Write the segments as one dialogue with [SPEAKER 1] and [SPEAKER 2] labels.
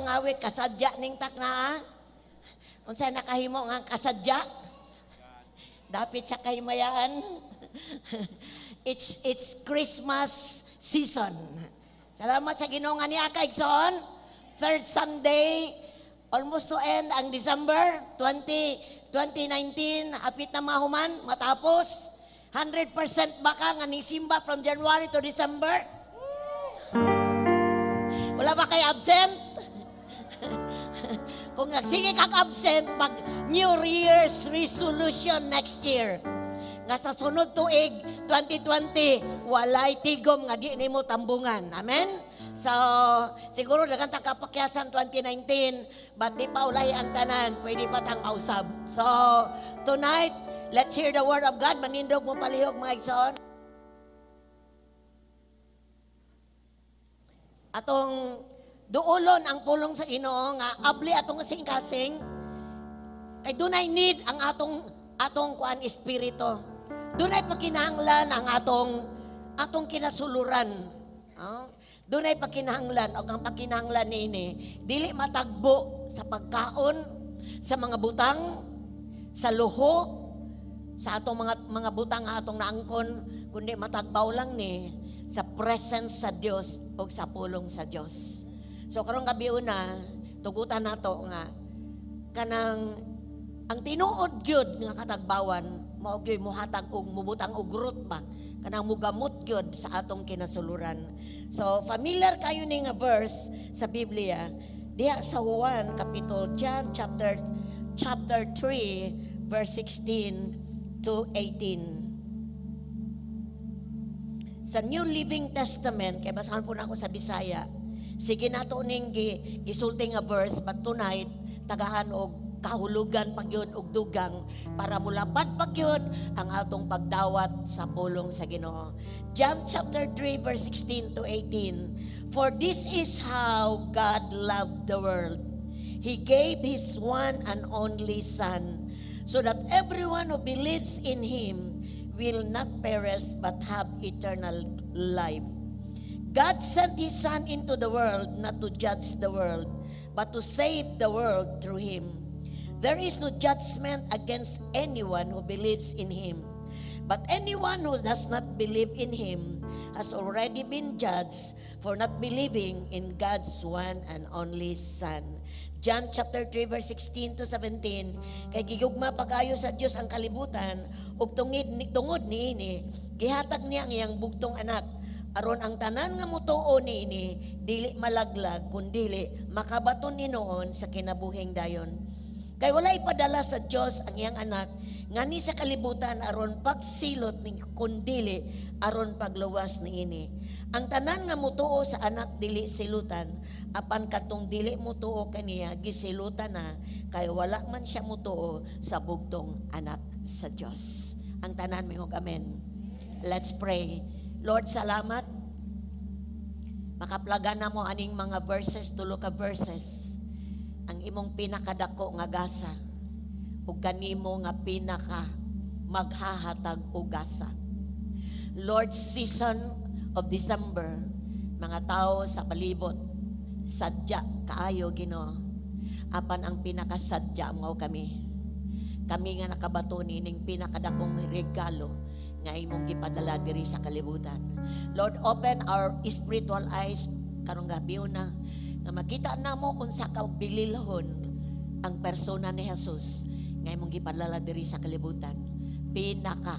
[SPEAKER 1] kang awit, kasadya ning takna. Unsa nakahimo nga kasadya? Dapit sa kahimayaan. It's Christmas season. Salamat sa Ginoo nga niya kaigsoon. Third Sunday, almost to end ang December 20, 2019, hapit na mahuman, matapos. 100% ba ka nga ning simba from January to December? Wala ba kay absent? Kung nagsige kang absent, mag New Year's resolution next year. Nga sa sunod tuig 2020, walay tigom nga di nimo tambungan. Amen? So, siguro daghan ta kapakyasan 2019, but di pa ulahi ang tanan, pwede pa tang mausab. So, tonight, let's hear the word of God. Manindog mo palihog, mga igsoon. Atong duolon ang pulong sa Ginoo nga abli atong kasing-kasing kay dunay need ang atong atong kuan espiritu. Dunay pakinahanglan ang atong atong kinasuluran. Oh? Dunay pakinahanglan og ang pakinahanglan niini dili matagbo sa pagkaon, sa mga butang, sa luho, sa atong mga mga butang nga atong naangkon, kundi matagbaw lang ni sa presence sa Dios o sa pulong sa Dios. So karong gabi una, tugutan nato nga kanang ang tinuod gyud nga katagbawan mao gyud mohatag og mubutang og root ba, kanang mugamot gyud sa atong kinasuluran. So familiar kayo ni nga verse sa Biblia diha sa Juan kapitulo, John chapter chapter 3 verse 16 to 18. Sa New Living Testament, kay basahan po na ako sa Bisaya. Sige nato ning gisulti nga verse, but tonight tagaan og kahulugan pagyud og dugang para mulapad pagyud ang atong pagdawat sa pulong sa Ginoo. John chapter 3 verse 16 to 18. "For this is how God loved the world. He gave His one and only Son, so that everyone who believes in Him will not perish but have eternal life. God sent His Son into the world not to judge the world, but to save the world through Him. There is no judgment against anyone who believes in Him. But anyone who does not believe in Him has already been judged for not believing in God's one and only Son." John chapter 3 verse 16 to 17, "Kay gigugma pag-ayo sa Dios ang kalibutan ug tungod niini gihatag niya ang iyang bugtong anak aron ang tanan nga motuo niini dili malaglag kundili makabaton hinuon sa kinabuhing dayon. Kay wala ipadala sa Dios ang iyang anak ngani sa kalibutan aron pagsilot ni kundili aron pagluwas niini. Ang tanan nga motuo sa anak dili silutan, apan katong dili motuo kaniya gisilutan na kay wala man siya motuo sa bugtong anak sa Dios." Ang tanan moingon, "Amen." Let's pray. Lord, salamat. Makaplaga na mo aning mga verses, tulo ka verses. Ang imong pinakadako nga gasa ug kanimo nga pinaka maghahatag og gasa. Lord, season of December, mga tao sa palibot, sadya kaayo, Ginoo. Apan ang pinakasadya mo kami. Kami nga nakabato nining pinakadakong regalo nga imong gipadala diri sa kalibutan. Lord, open our spiritual eyes karong gabi na nga makita namo unsa ka bililhon ang persona ni Jesus nga imong gipadala diri sa kalibutan. Pinaka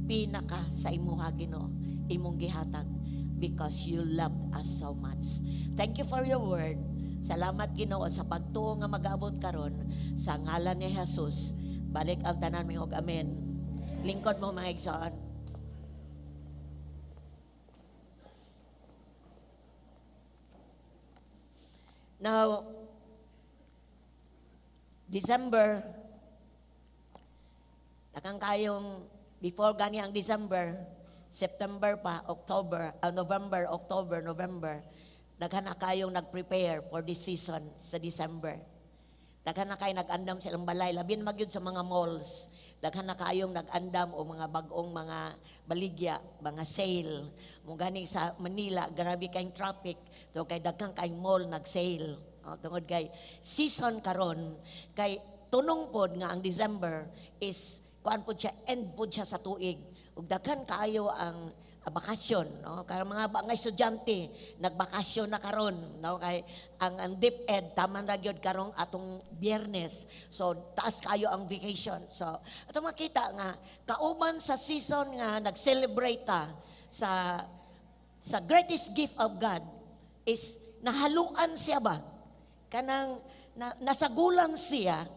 [SPEAKER 1] pinaka sa imuha, Ginoo, imong gihatag because you loved us so much. Thank you for your word. Salamat, Ginoo, sa pagtuo nga mag-abot karon sa ngalan ni Jesus. Balik ang tanan moingon, "Amen." Lingkod mo, mga igsoon. Now, December, takang kayong, before gani ang December, September pa, October, November, October, November, daghan na kayong nag-prepare for this season sa December. Daghan na kayo nag-andam sa ilang balay, labin magyud sa mga malls. Daghan na kayong nag-andam o mga bagong mga baligya, mga sale. Mo gani sa Manila, grabe kayong traffic. To kay daghan kayong mall nag-sale. Oh, tungod kay season karon, kay tunong pod nga ang December is kuan pod siya, end pod siya sa tuig. Ug daghan kaayo ang bakasyon, no? Kay mga estudyante nagbakasyon na karon, no? Kay ang DepEd taman ra gyud karong atong Biyernes. So taas kayo ang vacation. So ato makita nga kauban sa season nga nag-celebrate ta sa greatest gift of God is nahaluan siya ba, kanang nasagulan siya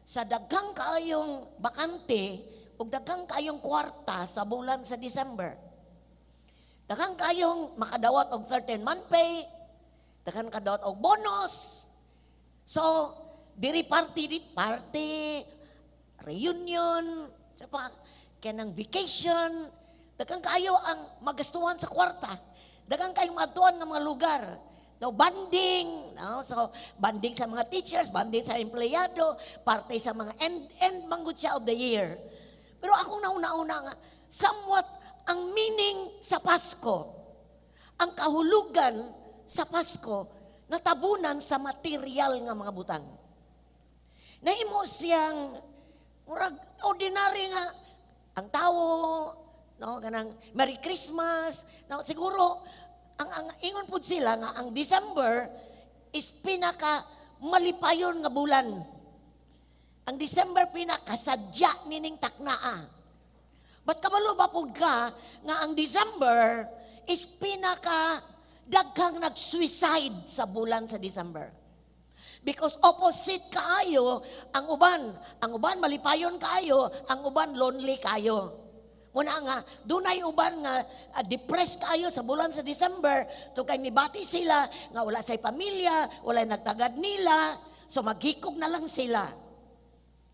[SPEAKER 1] sa daghang kaayong bakante ug daghang kaayong kwarta sa bulan sa December. Daghang kayong makadawat og 13 month pay, daghan kadawat og bonus. So, diri party di party, reunion, sa pa kanang vacation, daghan kayo ang magastuhan sa kwarta. Daghan kayong maadtuan nga mga lugar. No, bonding, no? So bonding sa mga teachers, bonding sa empleyado, parte sa mga end end manggod siya of the year. Pero akong nauna-una nga somewhat ang meaning sa Pasko, ang kahulugan sa Pasko, natabunan sa material nga mga butang. Nahimo siyang murag ordinary nga ang tawo, no, kanang Merry Christmas. No, siguro ang ingon pud sila nga ang December is pinaka malipayon nga bulan. Ang December pinakasadya nining taknaa. But kabalo ba pud ka nga ang December is pinaka daghang nag-suicide sa bulan sa December? Because opposite kaayo ang uban. Ang uban malipayon kaayo, ang uban lonely kaayo. Muna nga, dunay uban nga depressed kaayo sa bulan sa December, to kay nibati sila nga wala say pamilya, wala nagtagad nila, so maghikog na lang sila.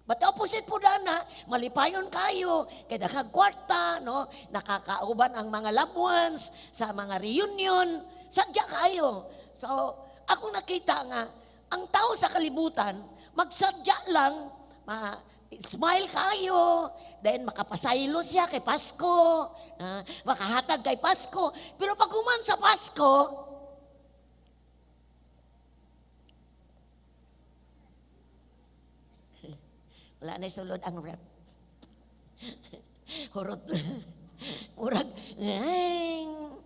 [SPEAKER 1] But the opposite po na, malipayon kayo, kay daghang kwarta, no? Nakakauban ang mga loved ones sa mga reunion, sadya kayo. So, ako nakita nga, ang tao sa kalibutan, magsadya lang, smile kayo, then makapasaylo siya kay Pasko, makahatag kay Pasko. Pero pag human sa Pasko, wala na sulod ang rep. Hurot. Murag, ngeng.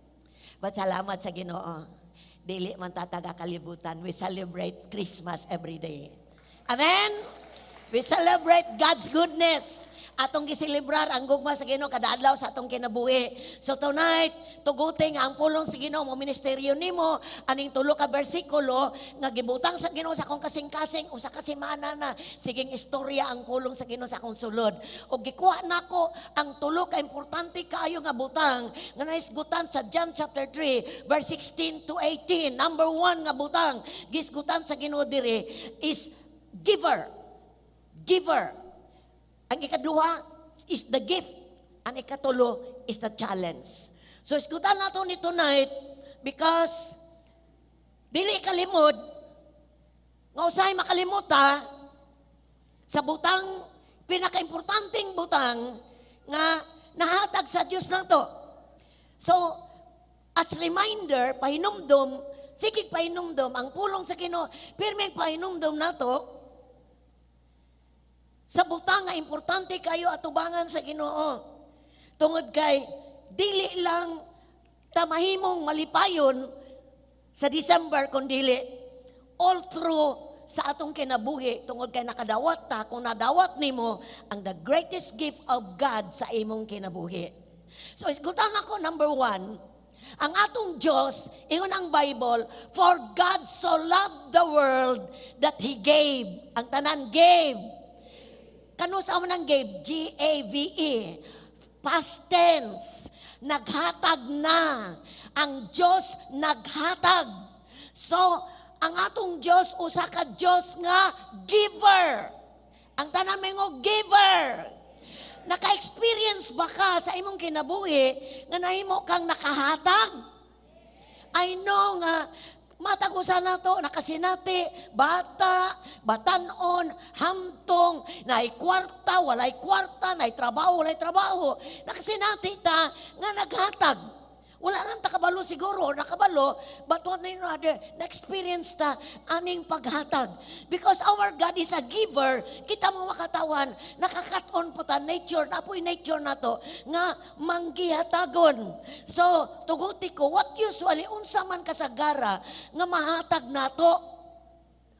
[SPEAKER 1] But salamat sa Ginoo. Dili man ta taga kalibutan. We celebrate Christmas every day. Amen? We celebrate God's goodness. Atong giselebrar ang gugma sa Ginoo kada adlaw sa atong kinabuhi. So tonight, tuguti nga ang pulong sa Ginoo mo ministeryo nimo aning tulo ka bersikulo nga gibutang sa Ginoo sa akong kasing-kasing usa ka semana na siging istorya ang pulong sa Ginoo sa akong sulod. Og gikuha nako ang tulo ka importante kaayo nga butang nga nahisgutan sa John chapter 3 verse 16 to 18. Number 1 nga butang gisgutan sa Ginoo diri is giver. Giver. Ang ikaduha is the gift. Ang ikatulo is the challenge. So, isgutan nato ni tonight because dili kalimod nga usahay makalimuta sa butang, pinakaimportanteng butang nga nahatag sa Dios nato. So, as reminder, pahinumdom, sige pahinumdom, ang pulong sa Ginoo, pirming pahinumdom nato sa butang nga importante kayo atubangan sa Ginoo. Tungod kay dili lang ta mahimong malipayon sa December kun dili all through sa atong kinabuhi, tungod kay nakadawat ta, kung nadawat nimo ang the greatest gift of God sa imong kinabuhi. So isgutan ako number 1, ang atong Diyos, ingon ang Bible, "For God so loved the world that He gave." Ang tanan, gave. Kano sa man ang gave? Gave. Past tense. Naghatag na. Ang Diyos naghatag. So, ang atong Diyos, usa ka Diyos nga giver. Ang tanan mo, giver. Naka-experience ba ka sa imong kinabuhi nga nahimo kang nakahatag? I know nga matag usa nato nakasinati, bata, batanon, hamtong, naay kwarta, walay kwarta, naay trabaho, walay trabaho. Nakasinati ta nga naghatag. Wala nang takabalo siguro, or nakabalo, but one way or another, na-experience ta aning paghatag. Because our God is a giver, kita mga katawan, nakakaton po ta, nature, napoy nature na to, nga manggihatagon. So, tuguti ko, what usually, unsa man kasagara, nga mahatag nato?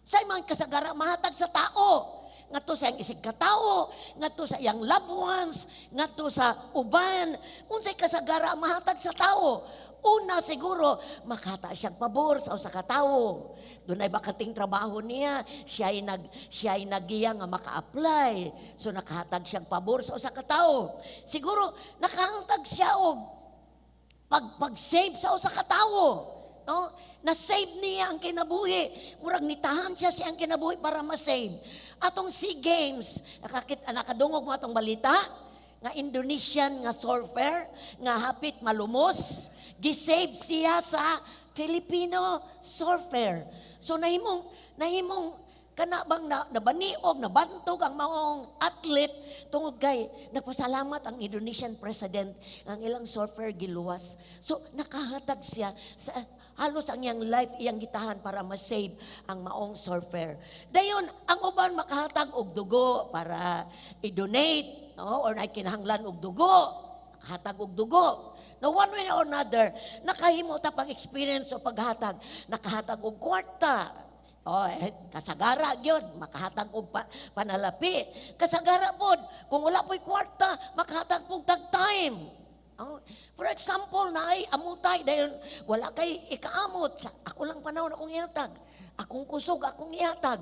[SPEAKER 1] Sa man kasagara, mahatag sa tao? Ngadto sa iyang isig katao, ngadto sa iyang loved ones, ngadto sa uban, unsay kasagara mahatag sa tao? Una siguro, makata siyang pabor sa usa ka tawo. Dunay bakating trabaho niya, siya ay nagiya nga maka-apply. So nakahatag siyang pabor sa usa ka tawo. Siguro nakahatag siya og pag-save sa usa ka tawo. No? Na-save niya ang kinabuhi. Murag nitahan siya siyang kinabuhi para ma-save. Atong SEA Games, nakadungog mo atong balita, nga Indonesian nga surfer, nga hapit malumos, gi-save siya sa Filipino surfer. So nahimong kana bang nabaniog, nabantog ang maong athlete tungod kay nagpasalamat ang Indonesian president ang ilang surfer giluwas. So nakahatag siya sa halos ang iyang life iyang gitahan para ma-save ang maong surfer. Dayon ang uban makahatag og dugo para i-donate, no, or kinahanglan og dugo, hatag og dugo. No, one way or another, nakahimo ta pag-experience o paghatag, nakahatag og kwarta. Oh, eh, kasagara gyud makahatag og panalapi. Kasagara pod kung wala po'y kwarta, makahatag pog tag time. Oh, for example, naay amutay dayon wala kay ikaamot sa ako lang panahon akong ihatag. Akong kusog akong ihatag.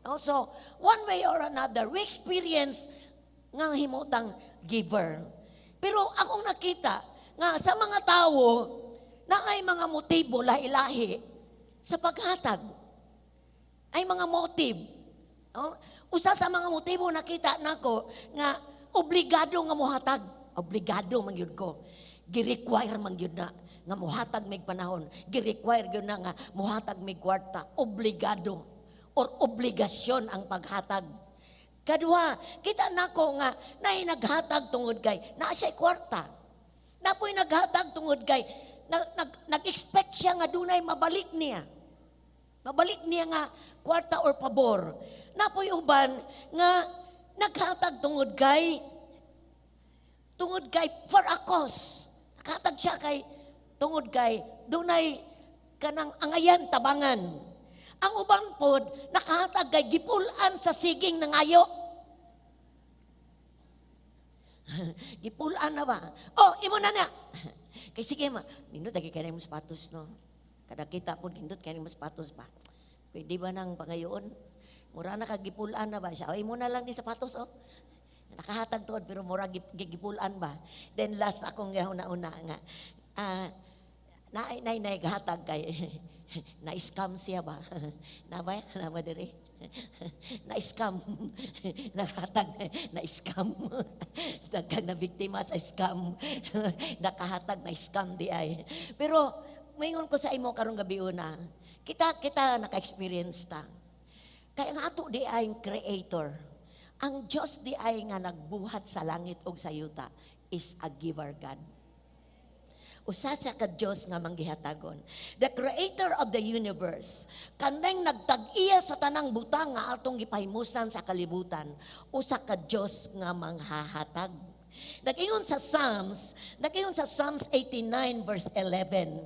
[SPEAKER 1] Oh, so, one way or another, we experience nga himutang giver. Pero akong nakita nga sa mga tawo naay mga motibo lahi-lahi sa paghatag, ay mga motive. No? Usa sa mga motibo nakita nako nga obligado nga mohatag. Obligado man gyud ko. Gi-require man gyud na nga mohatag mig panahon. Gi-require gyud na nga mohatag mig kwarta. Obligado or obligasyon ang paghatag. Kadua, kita nako nga naay naghatag tungod kay naa siya kwarta. Napoy naghatag tungod kay nag-expect siya nga dunay mabalik niya. Mabalik niya nga kwarta or pabor. Napoy uban nga naghatag tungod kay for a cause. Naghatag siya kay tungod kay dunay kanang angayan tabangan. Ang uban pod nakahatag kay gipul-an sa siging nangayo. Gipul-an na ba? Oh, imo na na. Kay sige ma, nindot lagi kay mo sapatos, no. Kada kita pod nindot kay mo sapatos ba. Pwede ba nang pangayoon? Mura na ka gipul-an na ba siya? O, imo na lang ni sapatos, oh. Nakahatag tuod pero mura gipul-an ba. Then last akong una-una nga naay nay gahatag kay na-scam siya ba? Na ba? Na ba diri? Na-scam. Nakahatag, na-scam. Dagkag na biktima sa scam. Nakahatag na scam di ay. Pero maingon ko sa imo karong gabi una, kita kita naka-experience ta. Kaya nga ato di ay creator. Ang Diyos di ay nga nagbuhat sa langit ug sa yuta is a giver God. Usa siya ka Dios nga manggihatagon. The creator of the universe, kaneng nagtag-iya sa tanang butang nga atong gipahimusan sa kalibutan, usa ka Dios nga manghahatag. Nag-ingon sa Psalms 89 verse 11.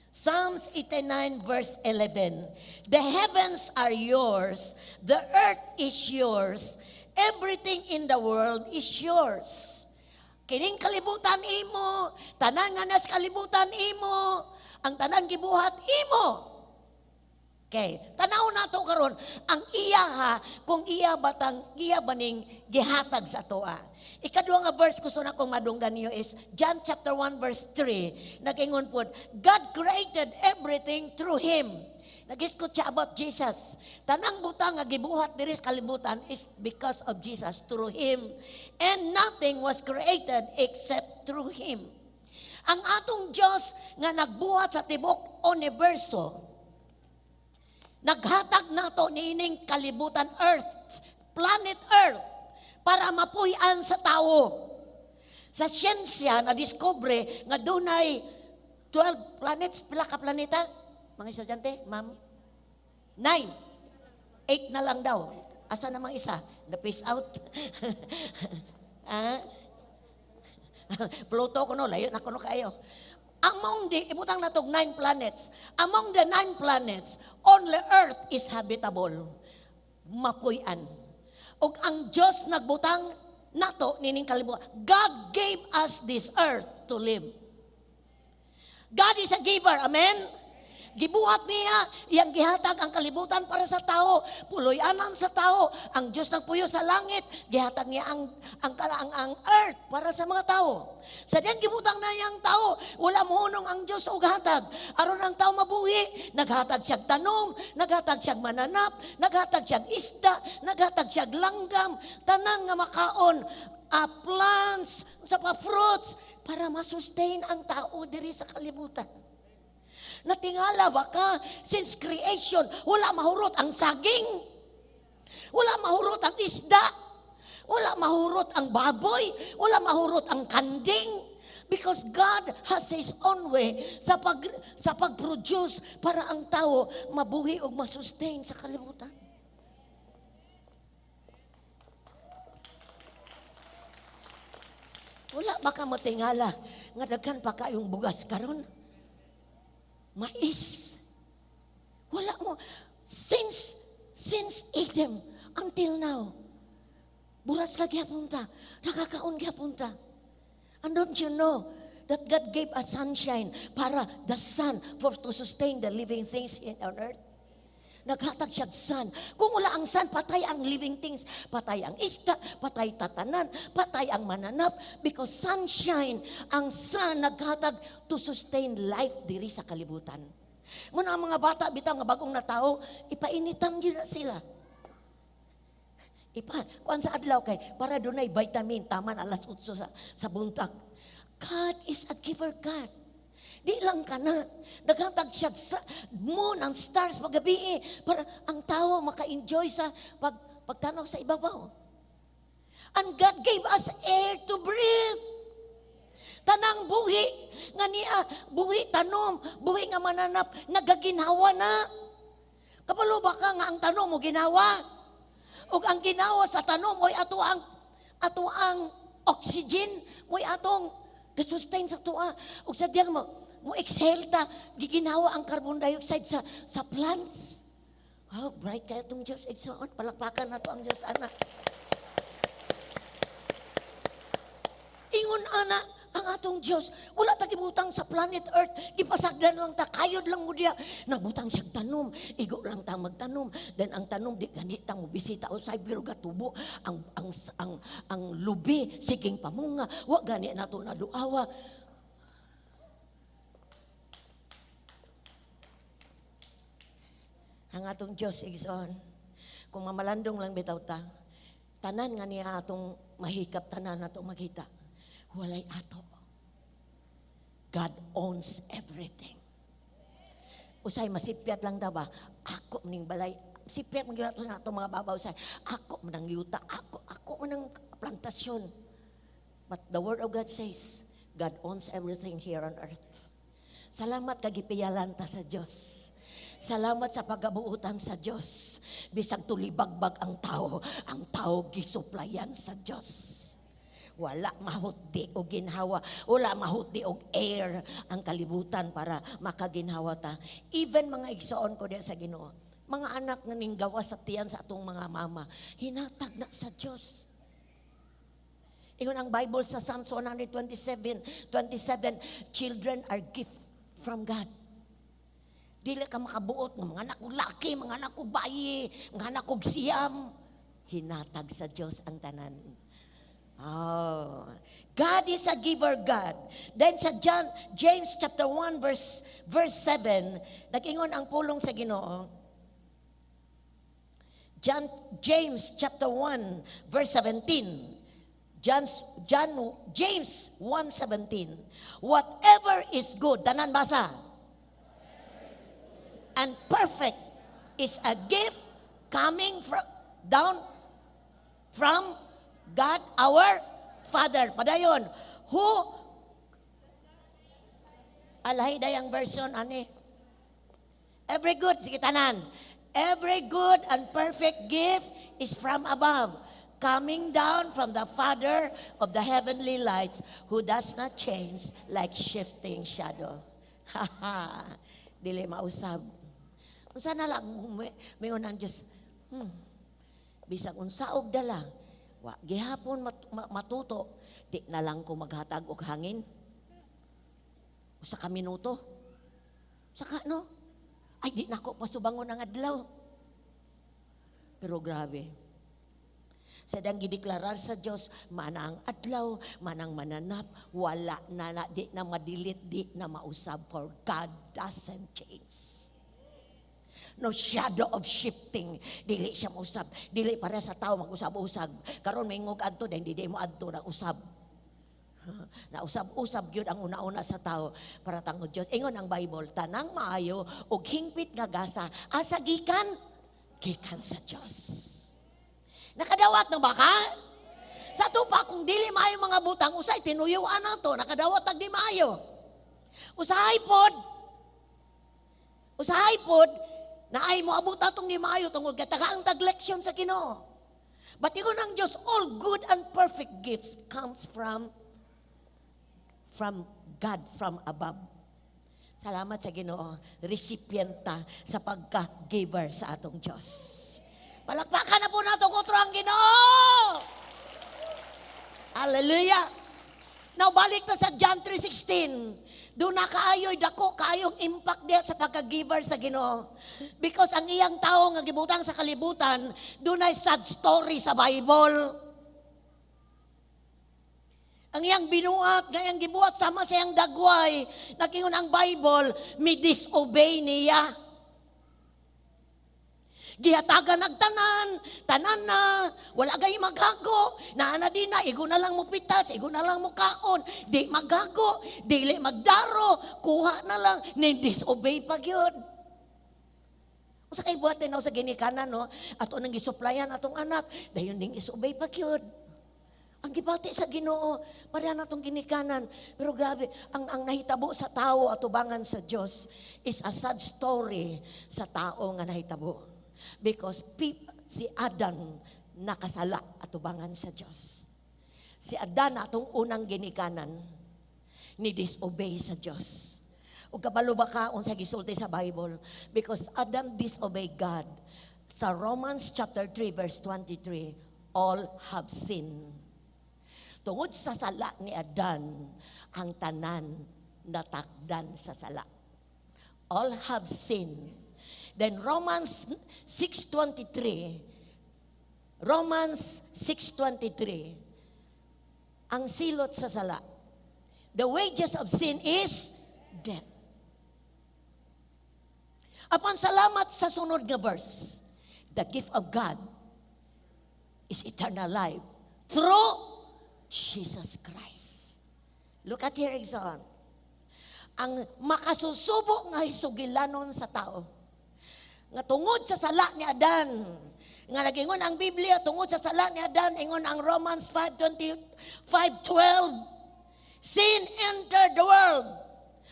[SPEAKER 1] Psalms 89 verse 11. "The heavens are yours, the earth is yours, everything in the world is yours." Kining kalibutan imo, tanan nga nas kalibutan imo, ang tanan gibuhat imo. Okay, tanaw nato karon ang iya ha, kung iya batang iya baning gihatag sa atoa. Ikaduha nga verse gusto na kong madunggan niyo is John chapter 1 verse 3. Nag-ingon pod, "God created everything through Him." Nagiskot siya about Jesus. Tanang butang nga gibuhat diri sa kalibutan is because of Jesus, through Him. "And nothing was created except through Him." Ang atong Diyos nga nagbuhat sa tibok universo, naghatag nato niining kalibutan earth, planet Earth, para mapuy-an sa tao. Sa siyensya, na-discover nga dunay 12 planets. Pila ka planeta? Mga estudyante, ma'am? Nine. Eight na lang daw. Asa namang isa? Na-phase out. Ah? Pluto kuno, layo na kuno kayo. Among the, ibutang natog nine planets. Among the nine planets, only Earth is habitable. Mapuy-an. Ug ang Diyos nagbutang nato nining kalibutan. God gave us this earth to live. God is a giver. Amen? Gibuhat niya, iyang gihatag ang kalibutan para sa tao, puloy-anan sa tao. Ang Diyos nagpuyo sa langit, gihatag niya ang earth para sa mga tao. Sa diyan gibutang na iyang tao, wala mohunong ang Diyos og hatag. Aron ang tao mabuhi, naghatag siyag tanom, naghatag siyag mananap, naghatag siyag isda, naghatag siyag langgam, tanan nga makaon, plants, sa pa fruits, para masustain ang tao diri sa kalibutan. Natingala ba ka, since creation, wala mahurot ang saging. Wala mahurot ang isda. Wala mahurot ang baboy. Wala mahurot ang kanding. Because God has His own way sa pag-produce para ang tao mabuhi o masustain sa kalibutan. Wala ba ka matingala nga daghan pa kayong bugas karon? Mais. Wala mo. Since Adam until now, buras ka gyapon ta, nakakaon gyapon ta. And don't you know that God gave us sunshine para the sun for to sustain the living things in on earth? Naghatag siya sun. Kung wala ang sun, patay ang living things. Patay ang isda, patay tatanan, patay ang mananap. Because sunshine, ang sun naghatag to sustain life diri sa kalibutan. Muna ang mga bata, bitaw nga bagong natao, ipainitan gyud na sila. Ipa, kuan sa adlaw kay para dunay vitamin taman alas 8 sa buntag. God is a giver God. Di lang ka na. Naghatag siya sa moon and stars paggabi eh, para ang tao maka-enjoy sa pagtanaw sa ibabaw. And God gave us air to breathe. Tanang buhi nga niya, buhi tanom, buhi nga mananap, nagaginhawa na. Kabalo ba ka nga ang tanom mo ginawa? Ug ang ginawa sa tanom mo'y ato ang oxygen, mo'y atong gasustain sa tuwa. Ug sa diyang mo exhale ta, giginawa ang carbon dioxide sa plants. Wow, bright kaya itong Diyos. Igsoon, palakpakan na to ang Diyos, ana. Ingon, ana, ang atong Diyos, wala ta gibutang sa planet Earth, gipasagdan lang ta, kayod lang mo diya. Nagbutang siyang tanom, igo lang ta magtanom. Then ang tanom, di gani ta mo bisita usay, pero gatubo, ang lubi, siging pamunga, wa gani nato na duawa. Ang atong Diyos, igsoon, kung mamalandong lang bitaw ta, tanan nga niya atong mahikap, tanan atong makita, walay ato. God owns everything. Usay, masipyat lang daw ba? Ako ning balay. Sipyat man gyud ato sa atong mga babaw usay. Ako man ang yuta, ako man ang plantasyon. But the word of God says, God owns everything here on earth. Salamat kagipiyalan ta sa Diyos. Salamat sa pagabuutan sa Diyos. Bisag tulibagbag ang tao gisuplayan sa Diyos. Wala mahutdi og ginhawa, wala mahutdi og air ang kalibutan para makaginhawa ta. Even mga igsoon ko diya sa Ginoo, mga anak nga ning gawas sa tiyan sa atong mga mama, hinatag na sa Dios. Ingon ang Bible sa Psalms 127:27, children are gift from God. Dili ka makabuot ng mga anak ko laki, mga anak ko bayi, mga anak ko siyam. Hinatag sa Dios ang tanan. Oh, God is a giver God. Then sa John, James chapter 1 verse 7, nag-ingon ang pulong sa Ginoo. John, James chapter 1 verse 17. John, James 1:17. Whatever is good, tanan basa. And perfect is a gift coming from down from God our Father. Padayon, Who Alahi dayang version ani. Every good, sige tanan. Every good and perfect gift is from above, coming down from the Father of the heavenly lights, who does not change like shifting shadow. Haha, dili mausab. Unsa na lang may ang Diyos, bisag unsa og dala, wa gihapon matuto, di na lang ko maghatag og hangin. Usa ka minuto. Saka no? Ay, di nako pasubangon ang adlaw. Pero grabe. Sa dang gideklarar sa Dios, mana ang adlaw, manang mananap, wala na, na di na ma-delete, di na mausab, for God doesn't change. No shadow of shifting. Dili siya mausab. Dili para sa tao mag-usab-usab. Karon may ngog adto, dahil hindi mo adto na usab. Nausab-usab gyud ang una-una sa tao para tangod Dios. Ingon ang Bible, tanang maayo ug hingpit nga gasa asa gikan? Gikan sa Dios. Nakadawat na ba ka? Sa ato pa kung dili maayo mga butang, usay tinuyuan na to, nakadawat tag di maayo. Usahay pod na ay mo abot atong di maayo tungod kay tagaan tag leksyon sa Ginoo. But ingon ang Diyos, all good and perfect gifts comes from God from above. Salamat sa Ginoo, recipienta sa pagka-giver sa atong Diyos. Palakpakan na po nato utro ang Ginoo. Hallelujah. Now balik ta sa John 3:16. Doon na kaayo'y dako kaayong impact diya sa pagka-giver sa Ginoo. Because ang iyang tao nga gibutang sa kalibutan, doon ay sad story sa Bible. Ang iyang binuhat, nga iyang gibuhat sama sa iyang dagway, nakingon ang Bible, mi disobey niya. Gihatagan nagtanan, tanan na, wala gay maghago, naa na din na, igo na lang mo pitas, igo na lang mo kaon, di maghago, dili magdaro, kuha na lang, ni disobey pa gyud. Usa kay buhatin sa ginikanan, no? Ato nang gisuplayan atong anak, dayon ning disobey pa gyud. Ang gibati sa Ginoo, pareha na atong ginikanan. Pero grabe, ang nahitabo sa tao atubangan sa Dios is a sad story sa tao nga nahitabo. Because si Adam nakasala atubangan sa Dios. Si Adan atong unang ginikanan ni disobey sa Dios. Ug kabalo ba ka unsa gisulti sa Bible? Because Adam disobeyed God. Sa Romans chapter 3 verse 23, all have sinned. Tungod sa sala ni Adan, ang tanan natakdan sa sala. All have sinned. Then Romans 6:23, Romans 6:23, ang silot sa sala. The wages of sin is death. Apan salamat sa sunod nga verse, the gift of God is eternal life through Jesus Christ. Look at here, Exxon. Ang makasusubo nga hisugilanon sa tao. Nga tungod sa sala ni Adan, nga nagingon ang Biblia tungod sa sala ni Adan, ingon ang Romans 5:20 5:12, sin entered the world.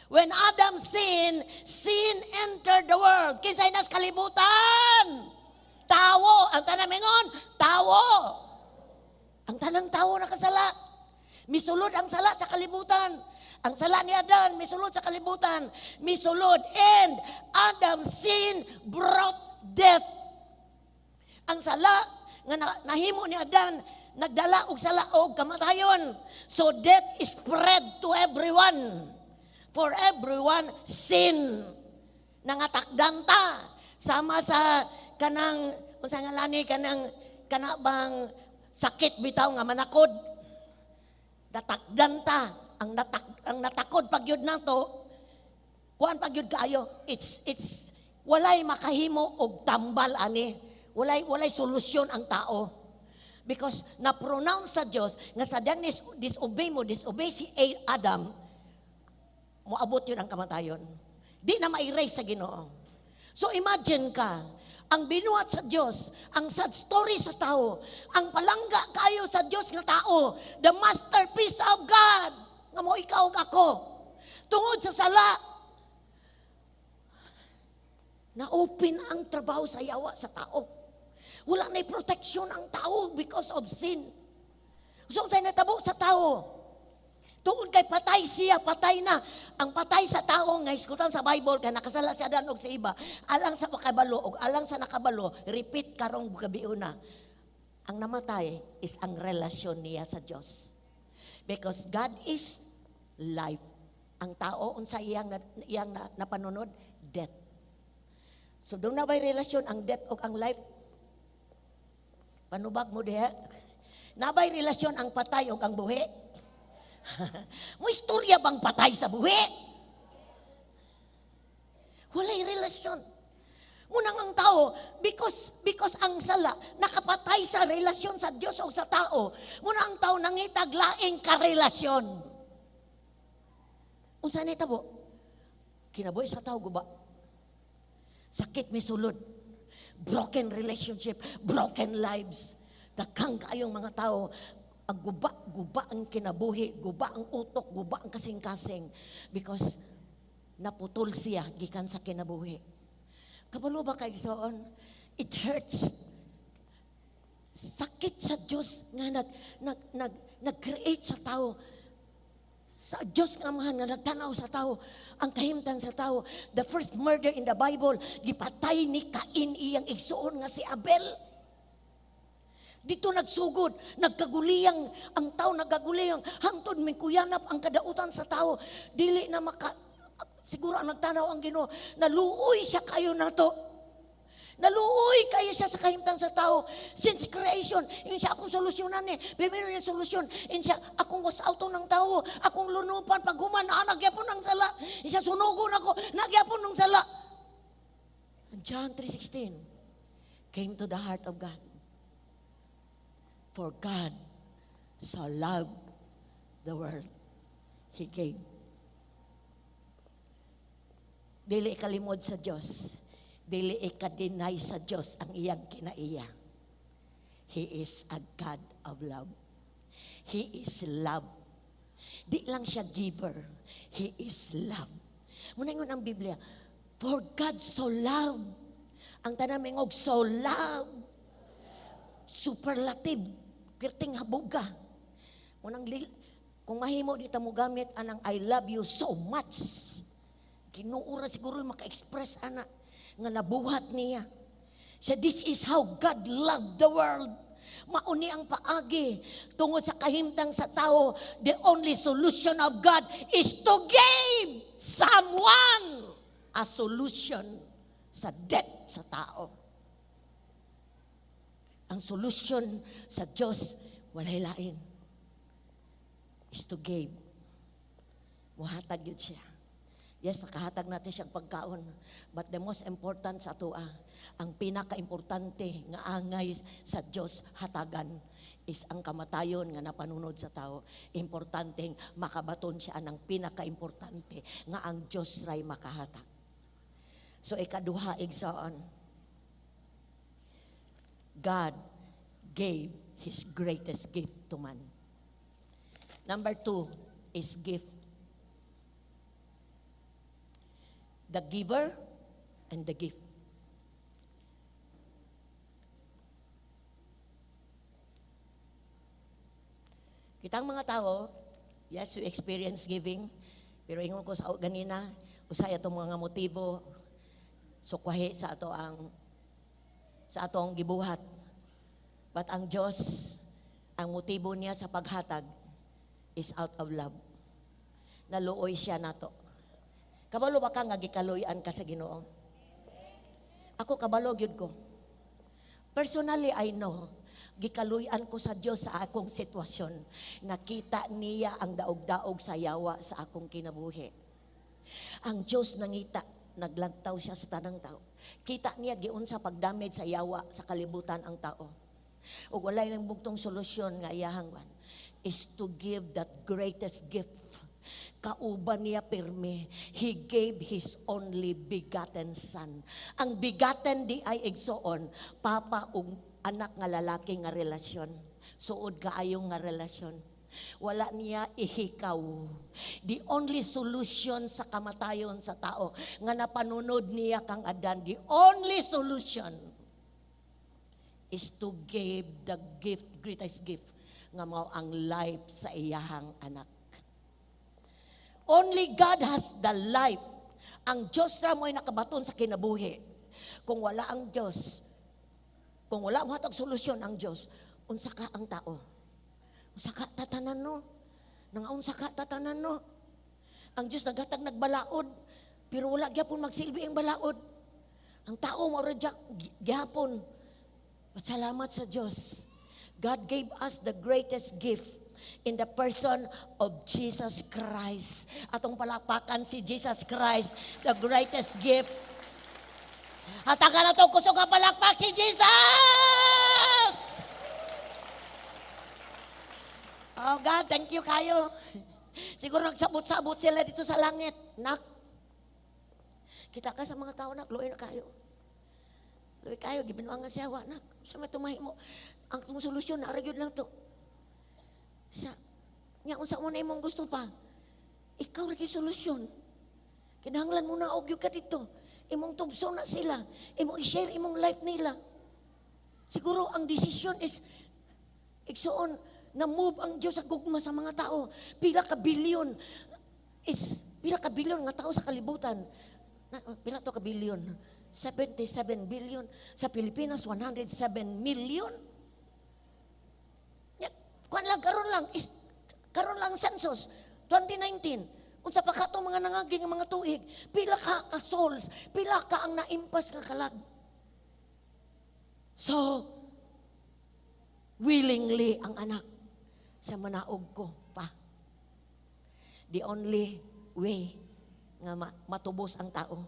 [SPEAKER 1] When Adam sinned, sin entered the world. Kinsay nas kalibutan? Tawo. Ang tanang mingon, tawo. Ang tanang tawo nakasala. Misulod ang sala sa kalibutan. Ang sala ni Adan, misulod sa kalibutan. Misulod. And Adam's sin brought death. Ang sala nga nahimo ni Adan, nagdala og sala og kamatayon. So death is spread to everyone. For everyone sin. Nangatakdan ta. Sama sa kanang unsa nga lani kanang kana bang sakit bitaw nga manakod. Natakdan ta ang natakod pag yun nato kuan pag yun kaayo, it's walay makahimo og tambal ani, walay solusyon ang tao because na-pronounce sa Dios nga sa diyang disobey mo, disobey si Adam, moabot yun ang kamatayon, di na ma-erase sa Ginoo. So imagine ka, ang binuhat sa Dios, ang sad story sa tao, ang palangga kayo sa Dios nga tao, the masterpiece of God. Nga mo ikaw ug ako. Tungod sa sala, na-open ang trabaho sa yawa sa tao. Wala na protection ang tao because of sin. So, unsay natabo sa tao? Tungod kay patay siya, patay na. Ang patay sa tao nga hisgutan sa Bible kay nakasala si Adan og si Eva, alang sa makabalo og alang sa nakabalo, repeat karong gabiuna. Ang namatay is ang relasyon niya sa Dios. Because God is life. Ang tao unsa iyang napanunod? Death. So duna ba'y relasyon ang death o ang life? Panubag mo diha? Naa bay relasyon ang patay o ang buhi? Mo istorya bang patay sa buhi? Walay relasyon. Munang ang tao, because ang sala, nakapatay sa relasyon sa Diyos o sa tao, muna ang tao nangitag laing karelasyon. Unsa ni tabo? Kinabuhi sa tao guba. Sakit misulod. Broken relationship, broken lives. Daghang kaayong mga tao, ang guba, guba ang kinabuhi, guba ang utok, guba ang kasing-kasing. Because naputol siya gikan sa kinabuhi. Kabalo ba kay igsoon? It hurts. Sakit sa Diyos nga nag-create sa tao. Sa Diyos nga Amahan nga nagtanaw sa tao, ang kahimtang sa tao. The first murder in the Bible, gipatay ni Cain iyang igsuon nga si Abel. Dito nagsugod, nagkaguliyang ang tao, nagkaguliyang hangtod may kuyanap ang kadautan sa tao. Dili na maka siguro ang nagtanaw ang Ginoo, naluoy siya kayo nato. Naluoy kayo siya sa kahimtang sa tao. Since creation, yun siya akong solusyonan eh. Bibiro niya solusyon. Yun siya, akong was out ng tao. Akong lunupan, pag human, nagyapon ng sala. Yun siya, sunugon ako, nagyapon ng sala. And John 3:16 came to the heart of God. For God so loved the world, He gave. Dili kalimod sa Diyos. Dili ika-deny sa Diyos ang iyang kinaiya. He is a God of love. He is love. Di lang siya giver. He is love. Muna ingon ang Biblia, "For God so loved." Ang tanan mingog, "So loved." Superlative. Kirting habuga. Munang kung mahimo dito mo gamit anang "I love you so much." Ginoo ra siguro yung maka-express ana nga nabuhat niya. Siya, this is how God loved the world. Mauni ang paagi tungod sa kahimtang sa tao. The only solution of God is to give someone a solution sa death sa tao. Ang solution sa Diyos, walay lain, is to give. Muhatag yun siya. Yes, nakahatag natin siyang pagkaon. But the most important sa atoa, ang pinaka-importante nga angay sa Diyos hatagan is ang kamatayon nga napanunod sa tao. Importante makabaton siya ng pinaka-importante nga ang Diyos ray makahatag. So ikaduha, igsoon, God gave His greatest gift to man. Number two is gift. The giver and the gift. Kitang mga tao, yes, we experience giving, pero ingon ko sa ganina, usay atong mga motibo, sukwahi sa atong gibuhat. But ang Diyos, ang motibo niya sa paghatag is out of love. Naluoy siya nato. Kabalo ba ka nga gikaluyan ka sa Ginoo? Ako, kabalo gyud ko. Personally, I know, gikaluyan ko sa Diyos sa akong sitwasyon. Nakita niya ang daog-daog sa yawa sa akong kinabuhi. Ang Diyos nangita, naglantaw siya sa tanang tao. Kita niya giunsa pagdamage sa yawa sa kalibutan ang tao. Ug walay nang bugtong solusyon nga iyahang kwan is to give that greatest gift. Kauban niya pirmi. He gave His only begotten Son. Ang begotten di ay, igsoon, papa ug anak nga lalaki nga relasyon. Suod kaayong nga relasyon. Wala niya ihikaw. The only solution sa kamatayon sa tao nga napanunod niya kang Adan, the only solution is to give the gift, greatest gift, nga mao ang life sa iyahang anak. Only God has the life. Ang Diyos ra mo'y nakabaton sa kinabuhi. Kung wala ang Diyos, kung wala mo hatag solusyon ang Diyos, unsa ka ang tao? Unsa ka tatanan, no? Nangaunsa ka tatanan, no? Ang Diyos naghatag nagbalaod, pero wala gyapon magsilbi ang balaod. Ang tao mao ra gyapon. But salamat sa Diyos. God gave us the greatest gift in the person of Jesus Christ. Atong palakpakan si Jesus Christ, the greatest gift. Hatagan nato kusog nga palakpak si Jesus! Oh God, thank you kayo. Siguro nagsabot-sabot sila dito sa langit. Nak, kita ka sa mga tao, nak, luoy na kayo. Luoy kayo, gibinuangan siya, wa, nak. Sa may tumahi mo, ang itong solusyon, naa ra gyud lang to. Sa, nya, unsa mo na imong gusto pa? Ikaw ra gyud solusyon. Kinahanglan mo na og ka dito. Imong tubso na sila. Imong i-share imong life nila. Siguro ang desisyon is, igsuon, na move ang Diyos sa gugma sa mga tao. Pila ka billion is, pila ka billion nga tao sa kalibutan. Na, pila to ka billion? 77 billion. Sa Pilipinas, 107 million. Ya, kuan lang, is, karon lang census, 2019. Unsa pa kato mga nangaging nga mga tuig, pila ka ka souls, pila ka ang naimpas nga kalag. So, willingly ang anak sa manaog ko pa. The only way nga matubos ang tao.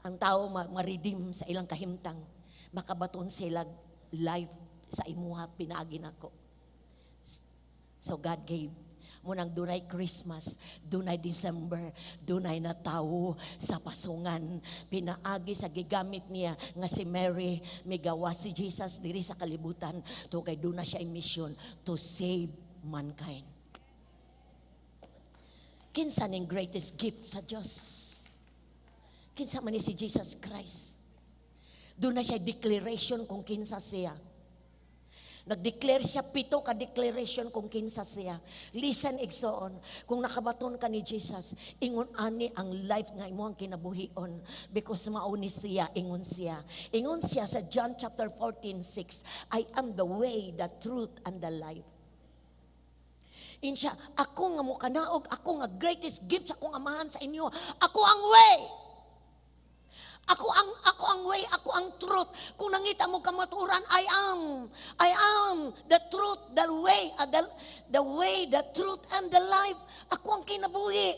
[SPEAKER 1] Ang tao ma-redeem sa ilang kahimtang. Makabaton sila life sa imuha pinaagi nako. So God gave. Munang dunay Christmas, dunay December, dunay na tao sa pasungan. Pinaagi sa gigamit niya nga si Mary, migawa si Jesus diri sa kalibutan. To kay duna siya mission to save mankind. Kinsa ning greatest gift sa Dios? Kinsa man ni si Jesus Christ? Duna siya declaration kung kinsa siya. Nag-declare siya pito ka declaration kung kinsa siya. Listen, igsoon, kung nakabaton ka ni Jesus, ingon ani ang life nga imong kinabuhion because mao ni siya, ingon siya. Ingon siya sa John chapter 14:6, "I am the way, the truth and the life." Ingon siya, "Ako nga mukanaog, ako nga greatest gift sa akong amahan sa inyo. Ako ang way. Ako ang way, ako ang truth. Kung nangita mo kamatuoran, I am. I am the truth, the way, the way, the truth, and the life. Ako ang kinabuhi."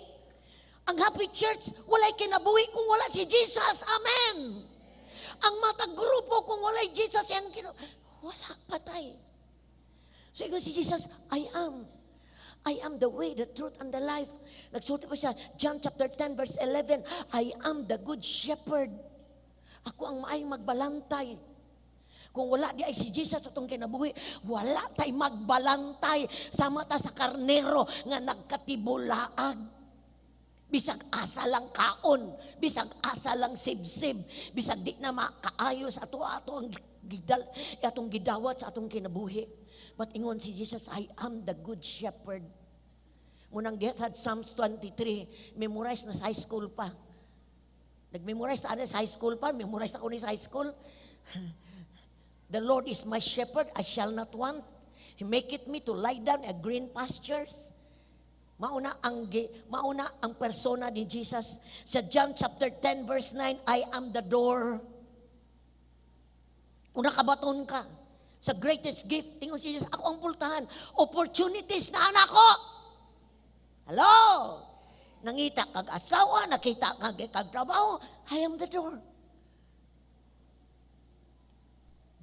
[SPEAKER 1] Ang Happy Church, walay kinabuhi kung wala si Jesus. Amen. Ang matag grupo kung walay Jesus, yan wala, patay. So ingon si Jesus, "I am. I am the way, the truth, and the life." Nagsulti pa siya, John chapter 10, verse 11, "I am the good shepherd." Ako ang maayong magbalantay. Kung wala di ay si Jesus atong kinabuhi, wala tay magbalantay. Sama ta sa karnero nga nagkatibulaag. Bisag asa lang kaon, bisag asa lang sibsib, bisag di na makaayos ato ato ang gidal, atong gidawat sa atong kinabuhi. But ingon si Jesus, "I am the good shepherd." Munang diha sa Psalms 23, memorize na sa high school pa. Nag-memorize na sa high school pa, memorize ako ni sa high school. "The Lord is my shepherd, I shall not want. He maketh me to lie down in green pastures." Mauna ang persona ni Jesus. Sa John chapter 10 verse 9, "I am the door." Kung nakabaton ka sa greatest gift, ingon si Jesus, "Ako ang pultahan." Opportunities na anak ko. Hello? Nangita kag asawa, nakita kag trabaho, I am the door.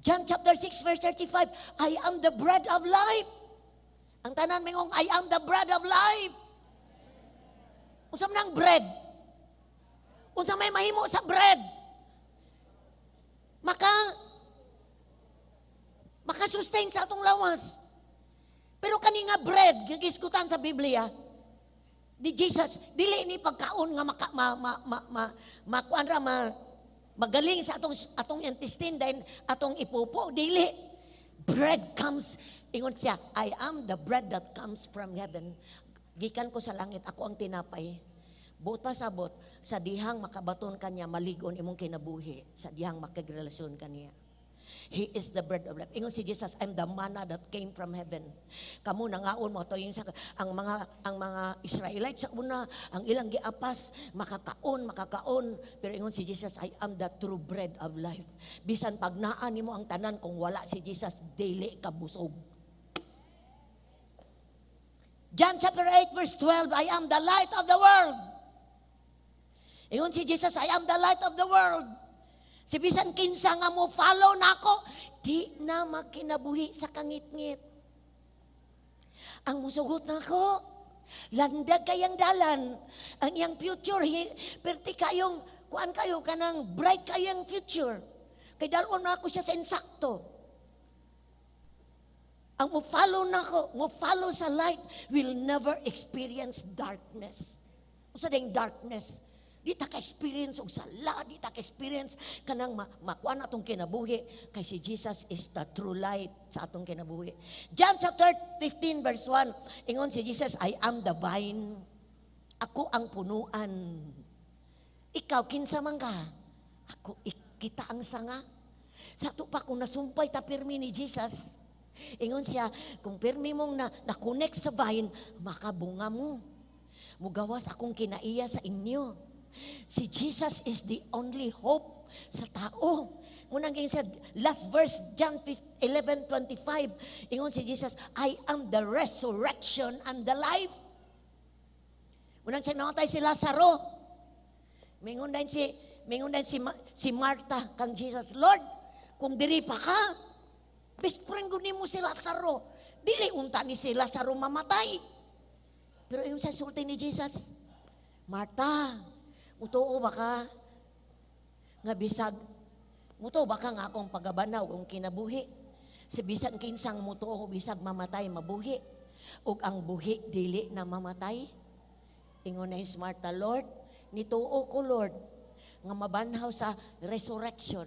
[SPEAKER 1] John chapter 6 verse 35, "I am the bread of life." Ang tanan mingong, "I am the bread of life." Unsa man ang bread? Unsa may mahimo sa bread? Maka sustain sa atong lawas. Pero kani nga bread, gihisgutan sa Biblia, ni Jesus, dili ni pagkaon nga maka, ma, ma, ma, ma, makuan ra, magaling sa atong intestine then atong ipupo, dili. Bread comes, ingon siya, "I am the bread that comes from heaven." Gikan ko sa langit, ako ang tinapay. Buot pasabot, sa dihang makabaton kaniya, maligon imong kinabuhi, sa dihang makigrelasyon kaniya. He is the bread of life. Ingon si Jesus, "I'm the manna that came from heaven." Kamo nangaon mo to yung sa ang mga Israelites sa una, ang ilang giapas, makakaon, makakaon. Pero ingon si Jesus, "I am the true bread of life." Bisan pag naa nimo ang tanan, kung wala si Jesus, dili ka busog. John chapter 8 verse 12, "I am the light of the world." Ingon si Jesus, "I am the light of the world." Si bisan kinsa nga mo follow nako, di na magkinabuhi sa kangitngit. Ang musugot nako, landag kayang dalan, ang iyang future, perti kayong, kuan kayo, kanang bright kayang future. Kay dalon nako siya sa insakto. Ang mo follow nako, mo follow sa light, will never experience darkness. Unsa ding darkness? Di ta ka-experience og sala, di ta ka-experience kanang makuan atong kinabuhi kay si Jesus is the true light sa atong kinabuhi. John chapter 15 verse 1, ingon si Jesus, "I am the vine." Ako ang punuan. Ikaw, kinsa man ka? Ako, kita ang sanga. Sa ato pa, kung nasumpay ta pirmi ni Jesus, ingon siya, kung pirmi mong na-connect sa vine, makabunga mo. Mugawas akong kinaiya sa inyo. Si Jesus is the only hope sa tao. Munang ingon siya, last verse, John 11:25, ingon si Jesus, "I am the resurrection and the life." Munang siya namatay si Lazaro. Mingon din si Martha kang Jesus, "Lord, kung diri pa ka, best friend ko nimo si Lazaro. Dili unta ni si Lazaro mamatay." Pero yung sa sulti ni Jesus, "Martha, mutuo ba ka nga bisag mutuo ba ka nga akong pagabanaw ang kinabuhi? Si bisan kinsang mutuo, bisag mamatay, mabuhi. Ug ang buhi dili na mamatay." Ingon na si Martha, "Lord, nituo ko, Lord, nga mabanhaw sa resurrection."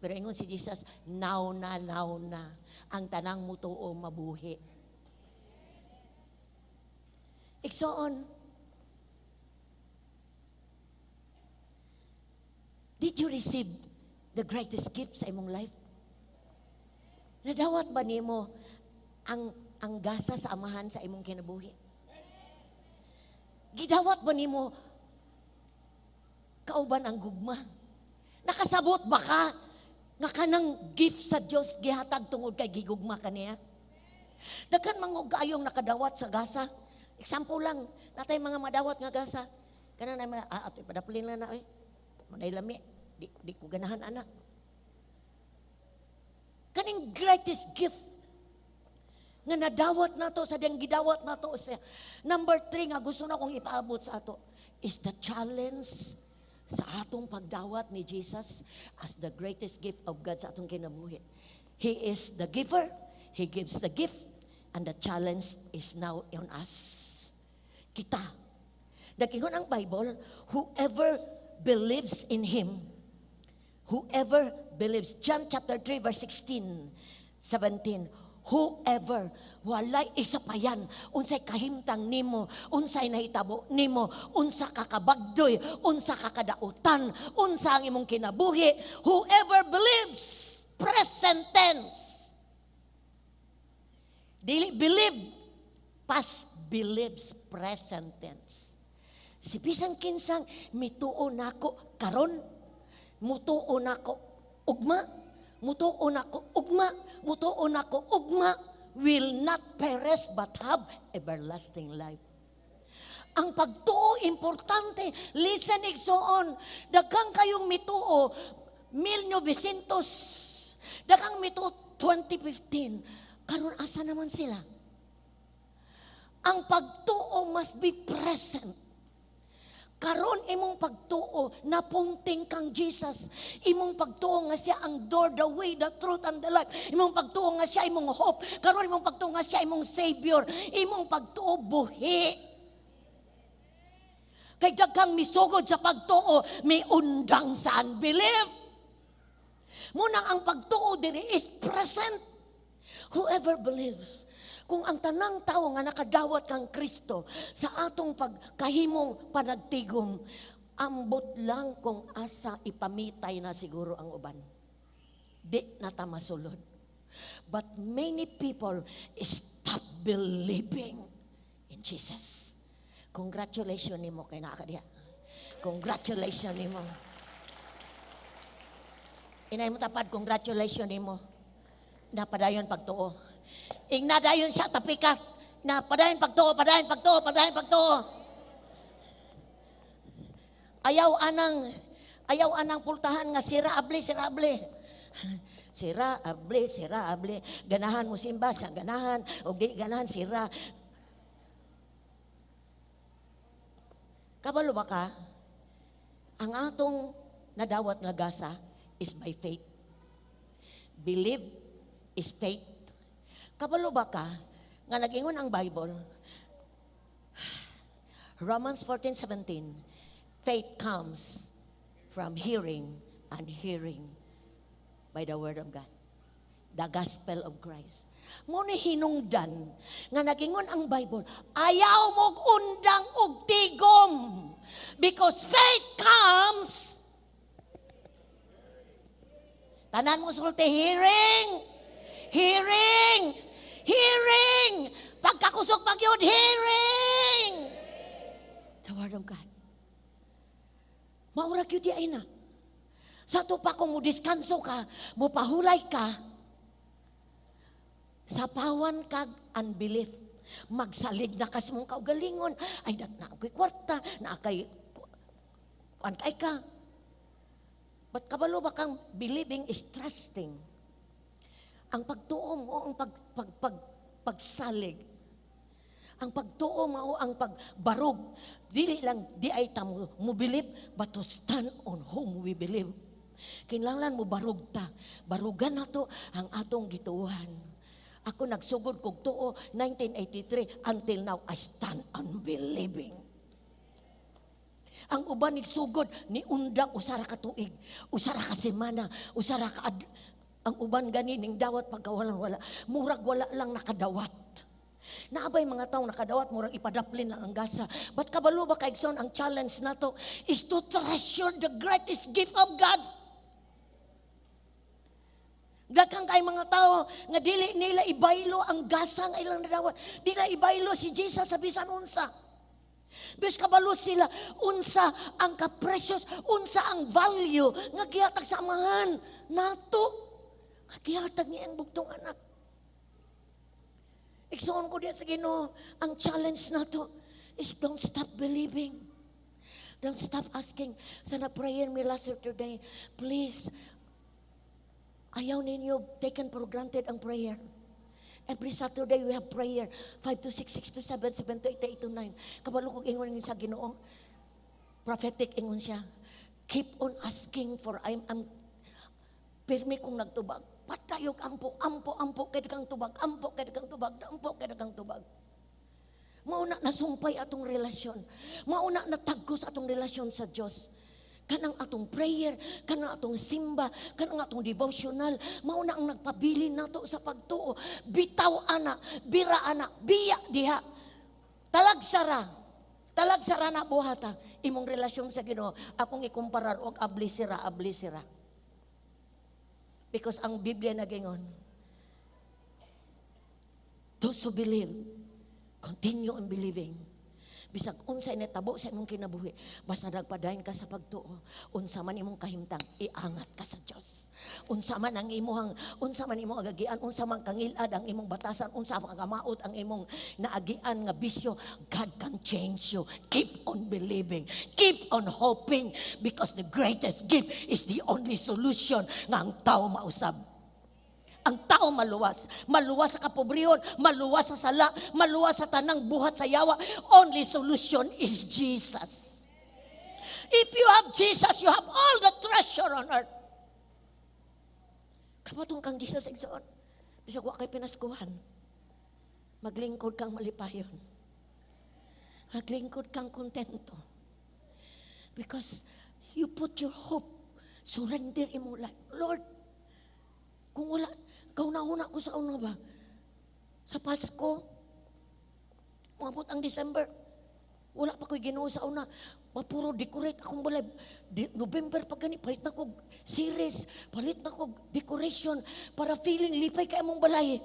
[SPEAKER 1] Pero ingon si Jesus, "Now na, now na, ang tanang mutuo mabuhi." Igsoon, did you receive the greatest gift sa imong life? Nadawat ba nimo ang gasa sa Amahan sa imong kinabuhi? Gidawat ba nimo kauban ang gugma? Nakasabot ba ka nga kanang gift sa Dios gihatag tungod kay gigugma kaniya? Daghan man kayong nakadawat sa gasa. Example lang, natay mga madawat nga gasa. Kanang na mga, ato ipadapulin lang na, oy. Manay lami, di ko ganahan ana. Kaning greatest gift nga nadawat nato sa diyang gidawat nato sa number 3 nga gusto na kong ipaabot sa ato is the challenge sa atong pagdawat ni Jesus as the greatest gift of God sa atong kinabuhi. He is the giver, He gives the gift, and the challenge is now on us. Kita. Nag-ingon ang Bible, whoever believes in Him, whoever believes, John chapter 3 verse 16, 17, whoever, walay isa pa yan, unsay kahimtang nimo, unsay nahitabo nimo, unsa ka kabagdoy, unsa ka kadautan, unsa ang imong kinabuhi, whoever believes, present tense. Dili believe, past believes, present tense. Si bisan kinsang mituo nako karon, mutuo nako ugma, mutuo nako ugma, mutuo nako ugma, will not perish but have everlasting life. Ang pagtuo, importante. Listen, igsoon. Daghang kayong mituo, 1900, daghang mituo 2015. Karon asa naman sila? Ang pagtuo must be present. Karon imong pagtuo napungting kang Jesus. Imong pagtuo nga siya ang door, the way, the truth, and the life. Imong pagtuo nga siya imong hope. Karon imong pagtuo nga siya imong Savior. Imong pagtuo buhi. Kay daghang misugod sa pagtuo, miundang sa unbelief. Munang ang pagtuo diri is present. Whoever believes. Kung ang tanang tao nga nakadawat kang Kristo sa atong pagkahimong panagtigom, ambot lang kung asa ipamitay na siguro ang uban. Di na ta masulod. But many people stop believing in Jesus. Congratulations nimo kay naa ka diha. Congratulations nimo. Inay mo tapad, congratulations nimo. Napadayon pagtuo. Ingna dayon siya tapikat. Na padayon pagtuo, padayon pagtuo, padayon pagtuo. Ayaw anang pultahan nga sira abli, sira abli. Sira abli, sira abli. Ganahan mo simba, siya ganahan, o di ganahan, sira. Kabalo ba ka? Ang atong nadawat nga gasa is by faith. Believe is faith. Kabalo ba ka nga nag-ingon ang Bible? Romans 14:17, faith comes from hearing and hearing by the word of God. The gospel of Christ. Mo ni hinungdan nga nagingon ang Bible, ayaw mo undang og tigom because faith comes. Tanan mo sulti, hearing, hearing, hearing. Pagkakusog pag yun, hearing. The word of God. Maura gyud diay na. Sa ato pa kung mo diskanso ka, mo pahulay ka, sapawan kag unbelief. Magsalig na kas mong kaugalingon. Ay, na ako'y kwarta, na kay kuan kay ka. But kabalo ba kang believing is trusting? Ang pagtuo mo, ang pagsalig. Ang pagtuo mao ang pagbarog. Dili lang di ay ta mo believe, but to stand on whom we believe. Kinahanglan mo barog ta. Barugan nato ang atong gituohan. Ako nagsugod kog tuo 1983, until now I stand on believing. Ang uban nagsugod ni undang usara ka tuig, usara ka semana, usara ka ang uban gani ning dawat pagkawalan wala. Murag wala lang nakadawat. Naabay mga taong nakadawat, murag ipadaplin lang ang gasa. But kabalo ba kaigsoon, ang challenge nato is to treasure the greatest gift of God. Daghang kay mga tao nga dili nila ibaylo ang gasa nga ilang nadawat. Dili nila ibaylo si Jesus sa bisan unsa. Bis kabalo sila unsa ang ka-precious, unsa ang value nga gihatag sa Amahan nato. Nga gihatag niya ang bugtong anak. Igsoon ko diya sa Ginoo, ang challenge nato is don't stop believing. Don't stop asking. Sa na-prayer mi last Saturday, please, ayaw ninyo taken for granted ang prayer. Every Saturday we have prayer. 5 to 6, 6 to 7, 7 to 8, 8 to 9. Kabalo kong ingon sa Ginoo. Prophetic ingon siya. Keep on asking for I'm pirmi kong nagtubag. Patayog ampo, ampo, ampo, kay kang tubag, ampo, kay kang tubag, ampo, kay kang tubag. Mauna nasumpay atong relasyon. Mauna natagkos atong relasyon sa Dios. Kanang atong prayer, kanang atong simba, kanang atong devotional, mauna ang nagpabilin nato sa pagtuo. Bitaw ana, bira ana, biya diha. Talagsara. Talagsara na buhata imong relasyon sa Ginoo. Akong ikumparar og abli sira, abli sira. Because ang Biblia nagingon, those who believe, continue in believing. Bisag unsa initabo sa imong kinabuhi, basta nagpadayon ka sa pagtuo, unsa man imong kahimtang, iangat ka sa Dios. Unsa man imong agagian, unsa man kangilad ang imong batasan, unsa man kamaot ang imong naagian nga bisyo, God can change you. Keep on believing. Keep on hoping because the greatest gift is the only solution nga ang tao mausab. Ang tao maluwas. Maluwas sa kapobrehon, maluwas sa sala, maluwas sa tanang buhat sa yawa. Only solution is Jesus. If you have Jesus, you have all the treasure on earth. Kabaton kang Jesus, igsoon. Bisag wa kay pinaskuhan. Maglingkod kang malipayon. Maglingkod kang kontento. Because you put your hope, surrender imong life. Lord, kung wala, kauna-una ko sa una ba, sa Pasko, umabot ang December, wala pa ko'y Ginoo sa una. Mapuro decorate akong balay. November pa gani, palit na ko series, palit na ko decoration para feeling lipay kay among balay.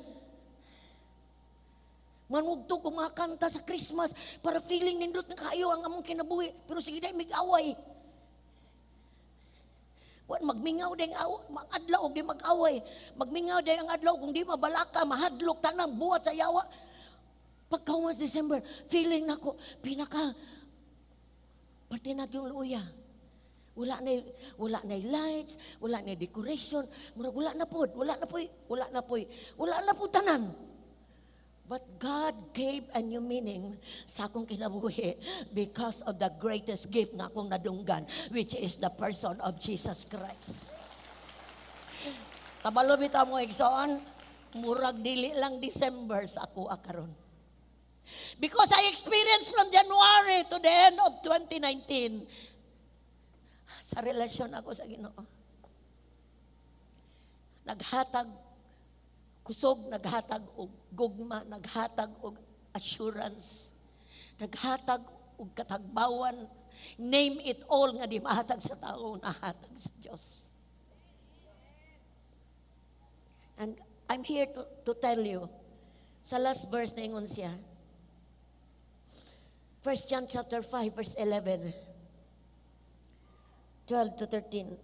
[SPEAKER 1] Manugtog og mga kanta sa Christmas para feeling nindot na kaayo ang among kinabuhi. Pero sige na mig-away. Wan magmingaw ding aw, adlaw og di mag-away. Magmingaw din ang adlaw kung di mabalaka, mahadlok tanang buhat sa yawa. Pagka December, feeling nako pinaka patinag yung luya. Wala na lights, wala na decoration, murag wala na pod, wala na poy, wala na poy, wala na po tanan. But God gave a new meaning sa akong kinabuhi because of the greatest gift nga akong nadunggan, which is the person of Jesus Christ. Kabalo bitaw mo, igsoon, murag dili lang December sa ako karon. Because I experienced from January to the end of 2019 sa relasyon ako sa Ginoo. Naghatag kusog, naghatag og gugma, naghatag og assurance, naghatag og katagbawan. Name it all nga di mahatag sa tao, nahatag sa Diyos. And I'm here to tell you, sa last verse na ingon siya, 1 John chapter 5 verse 11, 12 to 13.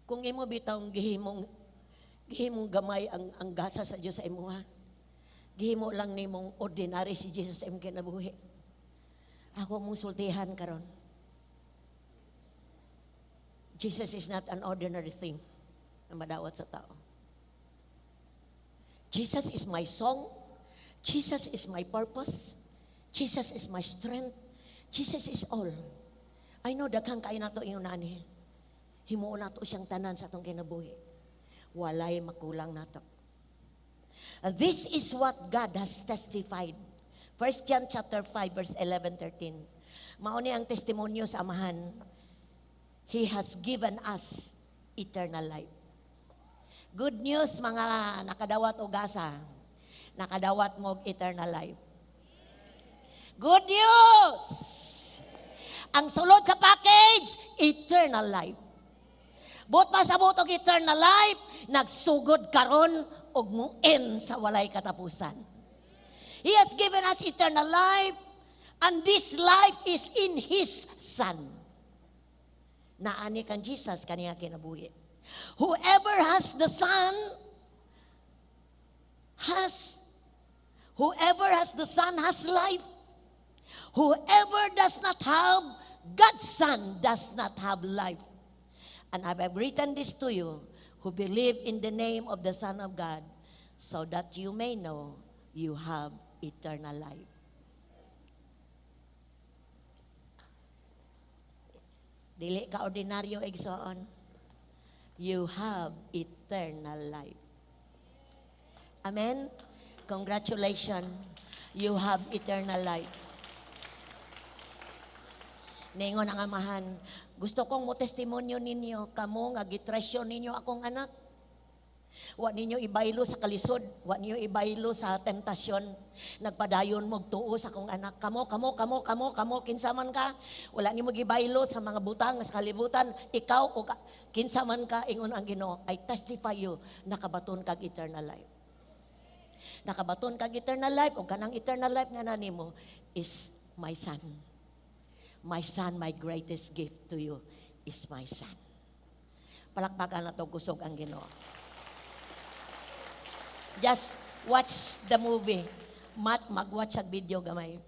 [SPEAKER 1] Kung imo bitawng gihimong gamay ang gasa sa Dios sa imo ha. Gihimo lang nimong ordinary si Jesus sa imong kinabuhi. Ako mong sultihan karon. Jesus is not an ordinary thing na madawat sa tao. Jesus is my song. Jesus is my purpose. Jesus is my strength. Jesus is all. I know daghang kaayo nato ingon ani. Himuon nato siyang tanan sa atong kinabuhi. Walay makulang nato. And this is what God has testified. 1 John chapter 5 verse 11, 13. Mao ni ang testimonyo sa Amahan. He has given us eternal life. Good news, mga nakadawat og gasa. Nakadawat mo og eternal life. Good news! Ang sulod sa package, eternal life. Buot pasabot og eternal life, nagsugod karon og mo-end sa walay katapusan. He has given us eternal life, and this life is in His Son. Naani kang Jesus kaniya kinabuhi. Whoever has the Son has whoever has the Son has life. Whoever does not have God's Son does not have life. And I have written this to you who believe in the name of the Son of God, so that you may know you have eternal life. Dili ka ordinaryo, igsoon. You have eternal life. Amen? Congratulations. You have eternal life. Ningon ang Amahan, gusto kong mo testimonyo ninyo, kamo nga gitresyo ninyo akong anak. Wa ninyo ibaylo sa kalisod, wa ninyo ibaylo sa temptasyon. Nagpadayon mo tuo sa akong anak. Kamo, kamo, kamo, kamo, kamo, kinsa man ka. Wala nimo gibaylo sa mga butang sa kalibutan. Ikaw o ka, kinsa man ka, ingon ang Ginoo, I testify you, nakabaton kag eternal life. Nakabaton kag eternal life o kanang eternal life nga nanimo is my son. My son, my greatest gift to you is my son. Palakpakan na to kusog ang Ginoo. Just watch the movie. Mat mag-watch ag video gamay.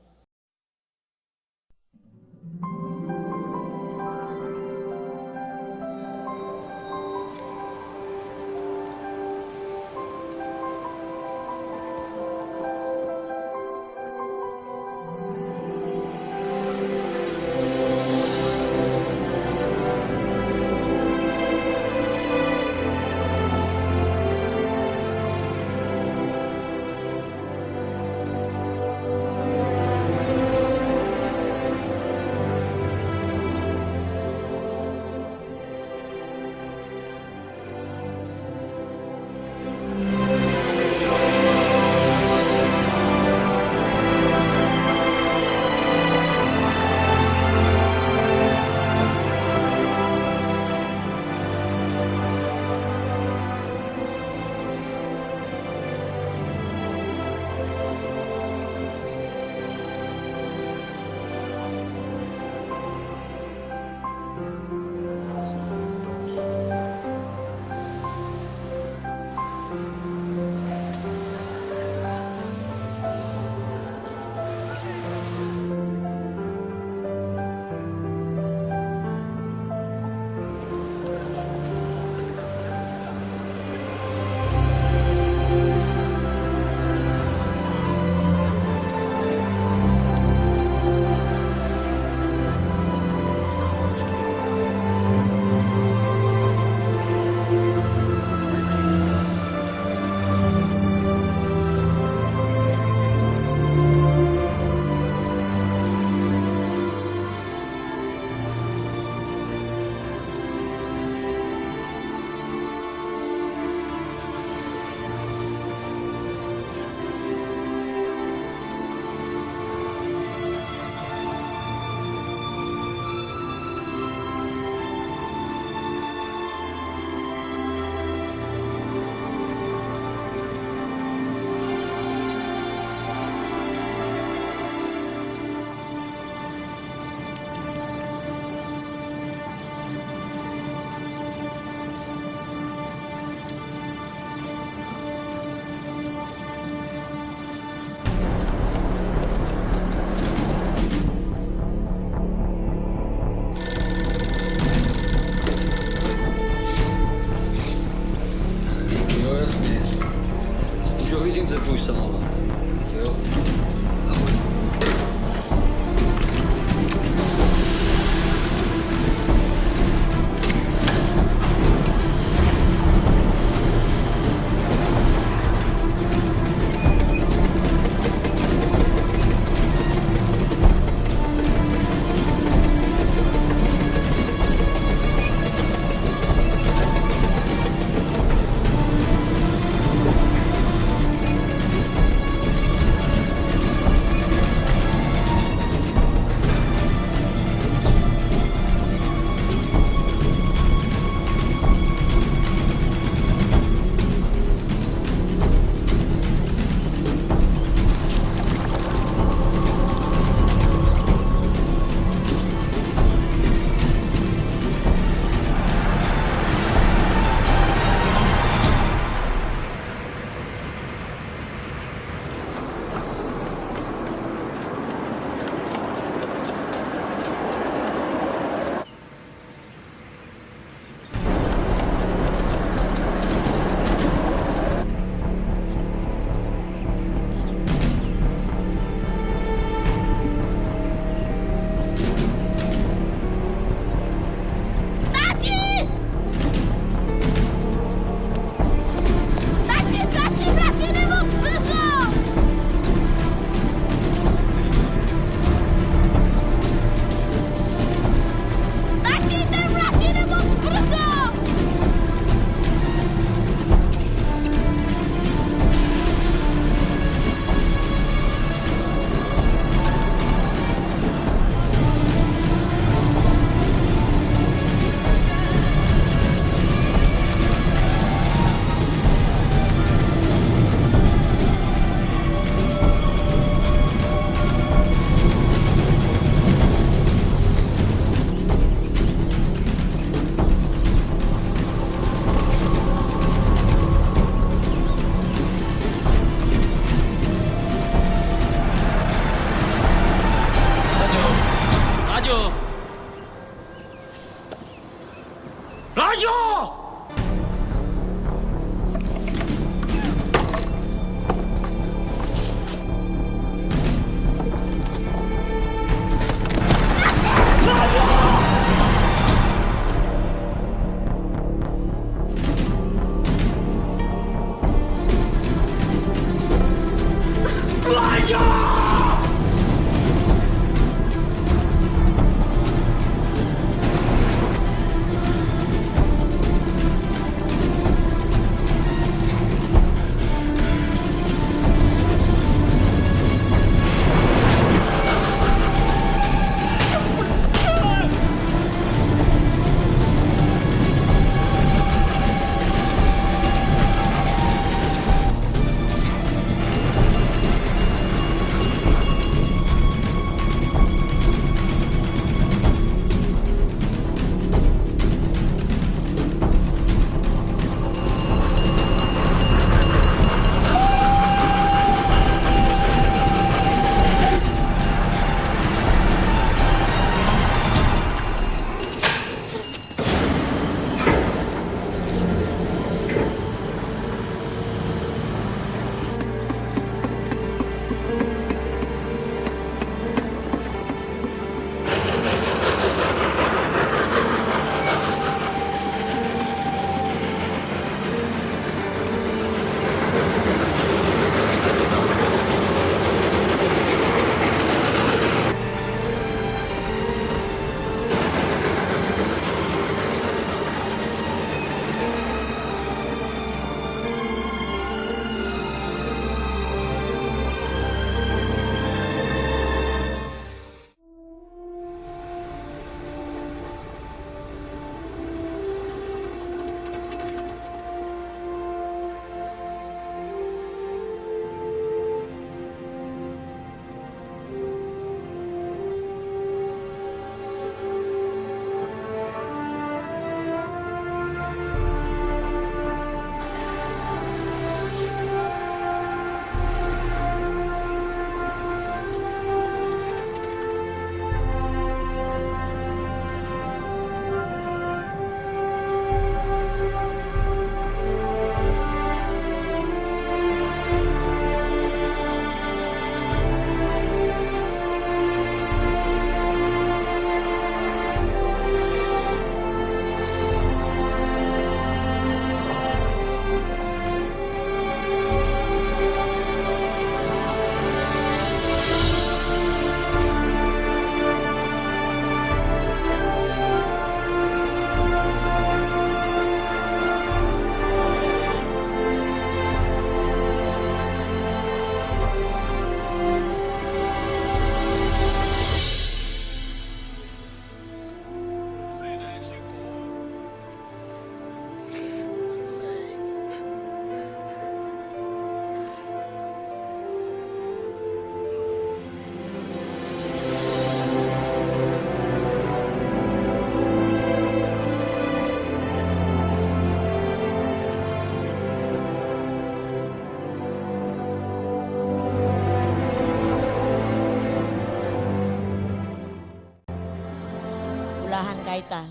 [SPEAKER 1] Bulahan kay ta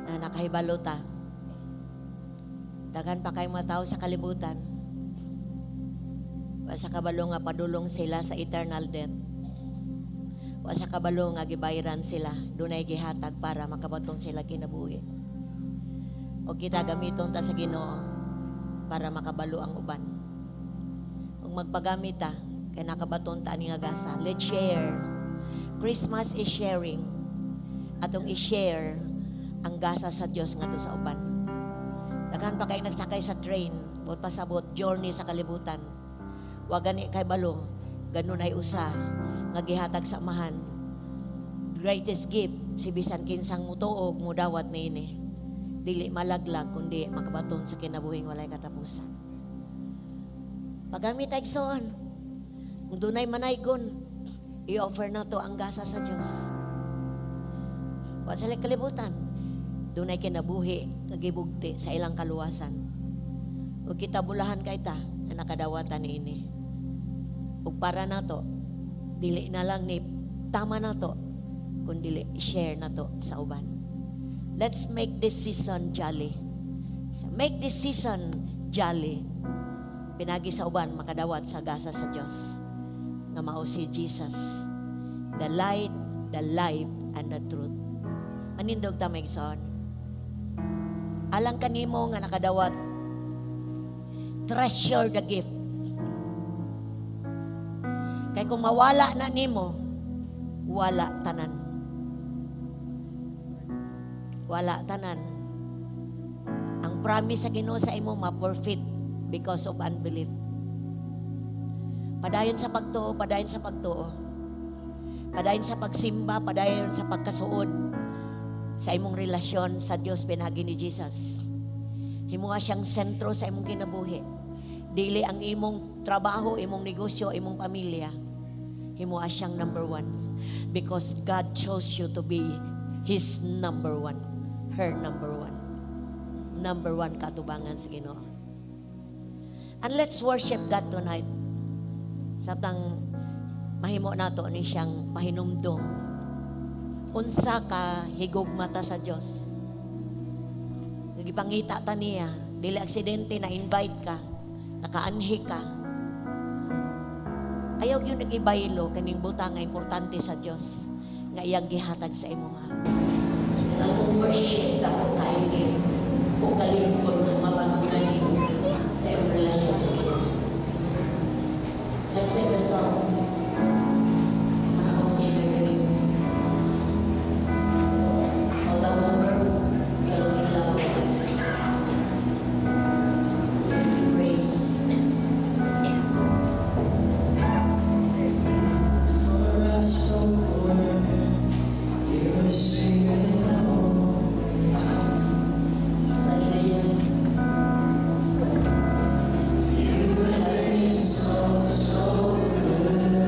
[SPEAKER 1] na nakahibalo ta. Daghan pa kay mga tao sa kalibutan. Wa sa kabalo nga padulong sila sa eternal death. Wa sa kabalo nga gibayran sila, dunay gihatag para makabaton sila kinabuhi. O kita, gamiton ta sa Ginoo para makabalo ang uban. Ug magpagamit ta kay nakabaton ta ani nga gasa. Let's share. Christmas is sharing. Atong i-share ang gasa sa Dios ngadto sa uban. Daghan pa kay nagsakay sa train, buot pasabot journey sa kalibutan. Wa gani kahibalo, ganun ay usa nga gihatag sa Amahan. Greatest gift si bisan kinsang mutuog, mudawat niini. Dili malaglag kundi makabaton sa kinabuhing walay katapusan. Pagamit ay igsoon. Kung dunay manaygon, i-offer nato ang gasa sa Dios. Wa sila kalibutan. Dunay kinabuhi nga gibugti sa ilang kaluwasan. Ug kita, bulahan kay ta nga nakadawatan niini. Ug para nato, dili na lang ni tama nato, kundi share nato sa uban. Let's make this season jolly. So make this season jolly. Pinagi sa uban makadawat sa gasa sa Dios nga mao si Jesus, the light, the life, and the truth. Manindog ta, mga igsoon. Alang kanimo nga nakadawat, treasure the gift. Kay kung mawala na nimo, wala tanan. Wala tanan. Ang promise sa Ginoo sa imo ma-forfeit because of unbelief. Padayon sa pagtuo, padayon sa pagtuo. Padayon sa pagsimba, padayon sa pagkasuod sa imong relasyon sa Dios pinagi ni Jesus. Himoa siyang sentro sa imong kinabuhi. Dili ang imong trabaho, imong negosyo, imong pamilya. Himoa siyang number one. Because God chose you to be His number one. Her number one. Number one katubangan sa Ginoo. And let's worship God tonight. Samtang mahimo nato ni siyang pahinumdum. Unsa ka higugma ta sa Dios. Gipangita ta niya, dili aksidente na invite ka, nakaanhi ka. Ayaw gyud nag-ibaylo kaning butang nga importante sa Dios nga iyang gihatag sa imuha. Ang worship dako kaayo ni o kalingkod nga mabatunan nimo sa imong relasyon sa Ginoo. Let's sing the song. Mga consider diri. Although number, kalong love. Praise.
[SPEAKER 2] Before I spoke a word, you were singing over me.
[SPEAKER 1] Hallelujah.
[SPEAKER 2] You have been so, so good.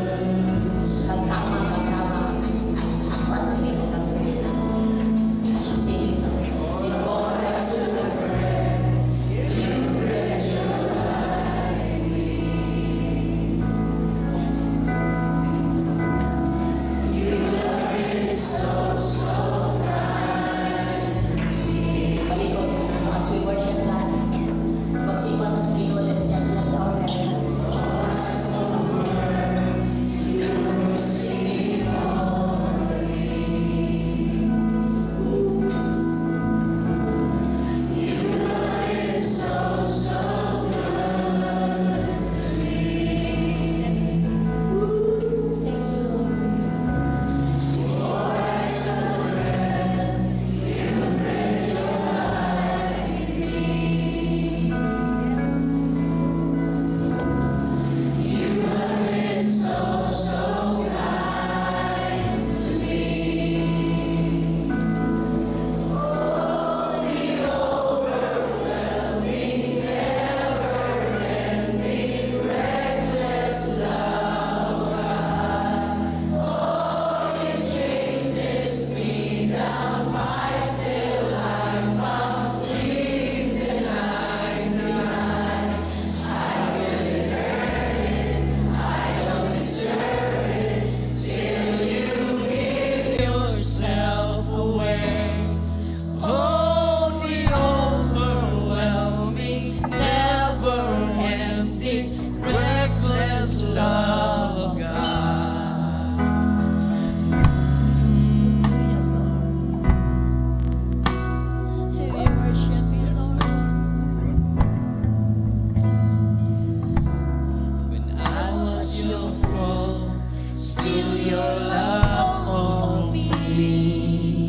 [SPEAKER 2] Your love for me.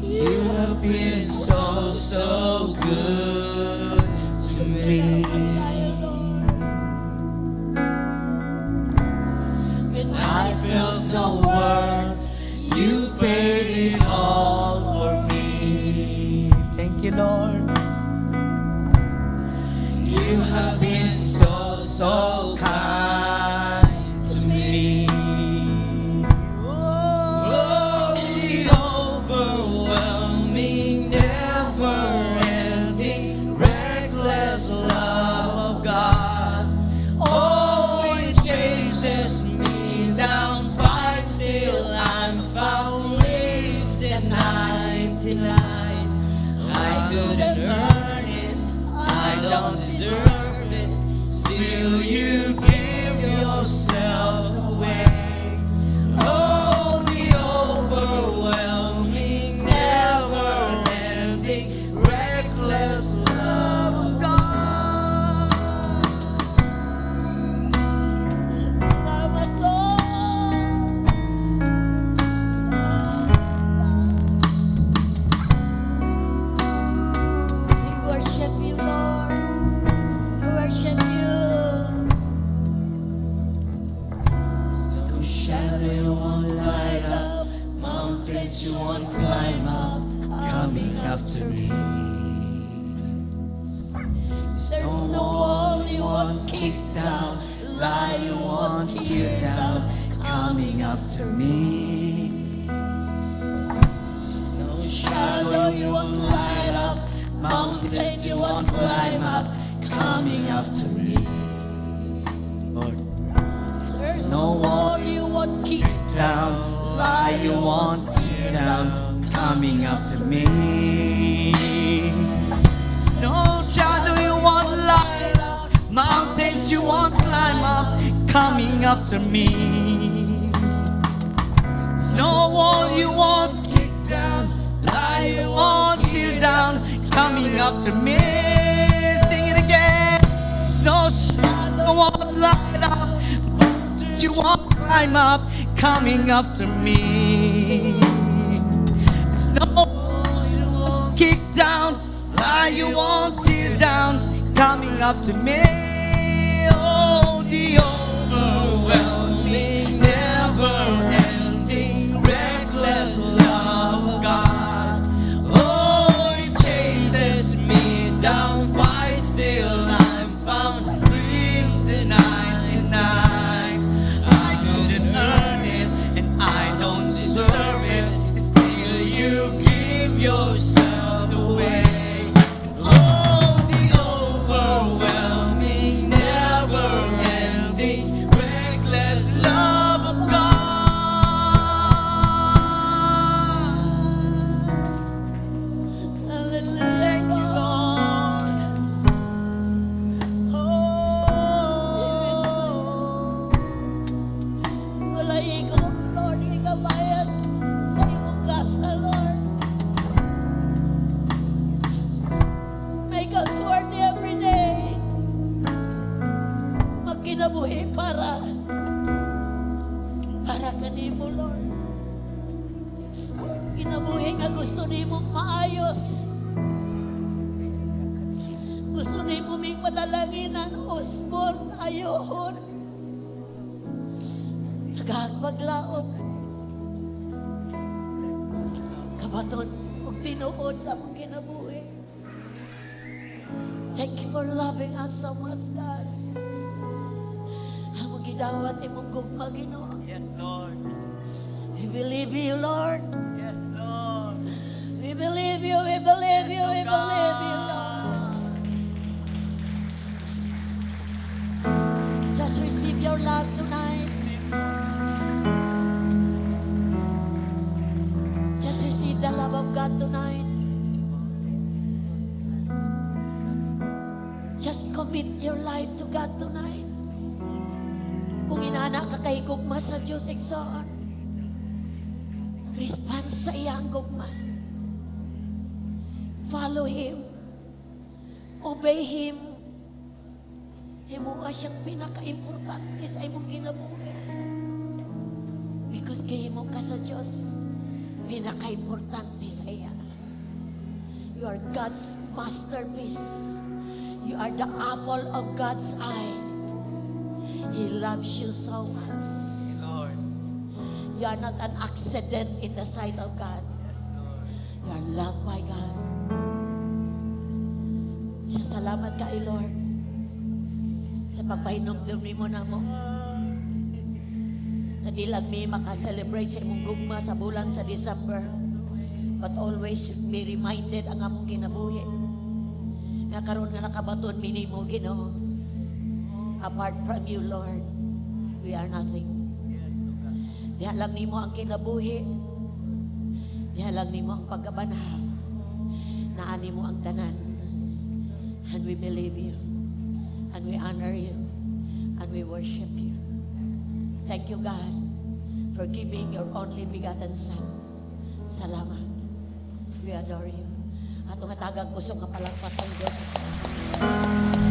[SPEAKER 2] You have been so, so good to me.
[SPEAKER 1] Kaayo, Lord.
[SPEAKER 2] When I felt no worth, you paid it all for me. Thank you, Lord. You have been so, so kind to me. Oh, the overwhelming, never-ending, reckless love of God. Oh, it chases me down, fights till I'm found, leaves the 99. I couldn't earn it, I don't deserve it. Still, you give yourself away. Oh, the overwhelming, never-ending, reckless love of God.
[SPEAKER 1] Salamat, Lord. We worship you, Lord. We worship you.
[SPEAKER 2] No shadow you won't light up, mountains you won't climb up, coming after me.
[SPEAKER 1] There's no wall you won't kick down,
[SPEAKER 2] lie you won't tear down, coming after me. There's no shadow you won't light up, mountains you won't climb up, coming after me. Lord,
[SPEAKER 1] There's
[SPEAKER 2] no
[SPEAKER 1] no wall you won't kick
[SPEAKER 2] down, lie you won't tear down, coming after me. There's no shadow you won't light up, mountains you won't climb up, coming after me. There's no wall you won't kick down, lie you won't tear down, coming after me. Sing it again. There's no shadow you won't light up, mountains you won't climb up, coming after me. There's no wall you won't kick down, lie you won't tear down, coming after me. Oh, the overwhelming, never-ending, reckless love of God. Oh, it chases me down, fights till I'm found, leaves the 99. I couldn't earn it, and I don't deserve it. Still, you give yourself away. Oh, the overwhelming, never-ending, reckless love of God.
[SPEAKER 1] Hallelujah.
[SPEAKER 2] Thank you, Lord. Oh.
[SPEAKER 1] Wala ikaw, Lord, ikabayad sa imong gasa, Lord. Make us worthy every day. Magkinabuhi para kanimo, Lord. Kinabuhi nga gusto nimong maayos. Gusto nimo ming panalanginan, usbon, ayohon. Tagaag paglaom. Kabaton ug tinuod sa among kinabuhi. Thank you for loving us so much, God. Among gidawat imong gugma, Ginoo.
[SPEAKER 2] Yes, Lord.
[SPEAKER 1] We believe you, Lord.
[SPEAKER 2] Yes, Lord.
[SPEAKER 1] We believe you, we believe you, we believe you, Lord. Just receive your love tonight. Just receive the love of God tonight. Just commit your life to God tonight. Kung inana ka kahigugma sa Diyos, igsoon, response sa iyang gugma. Follow Him. Obey Him. Himoa siyang pinaka-importante sa imong kinabuhi. Because gihimo ka sa Diyos, pinaka-importante sa iya. You are God's masterpiece. You are the apple of God's eye. He loves you so much.
[SPEAKER 2] Lord.
[SPEAKER 1] You are not an accident in the sight of God.
[SPEAKER 2] Yes, Lord.
[SPEAKER 1] You are loved by God. Siya, salamat kay Lord sa pagpahinumdum nimo namo. Na di lang mi makaselebrate sa imong gugma sa bulan sa December. But always be reminded ang among kinabuhi. Nga karon nga nakabaton mi nimo, Ginoo. Apart from you, Lord, we are nothing.
[SPEAKER 2] Yes, oh God.
[SPEAKER 1] Diha lang nimo ang kinabuhi. Diha lang nimo ang pagkabanhaw. Naa nimo ang tanan. And we believe you. And we honor you. And we worship you. Thank you, God, for giving your only begotten Son. Salamat. We adore you. Atong hatagan kusog nga palakpak ang Diyos.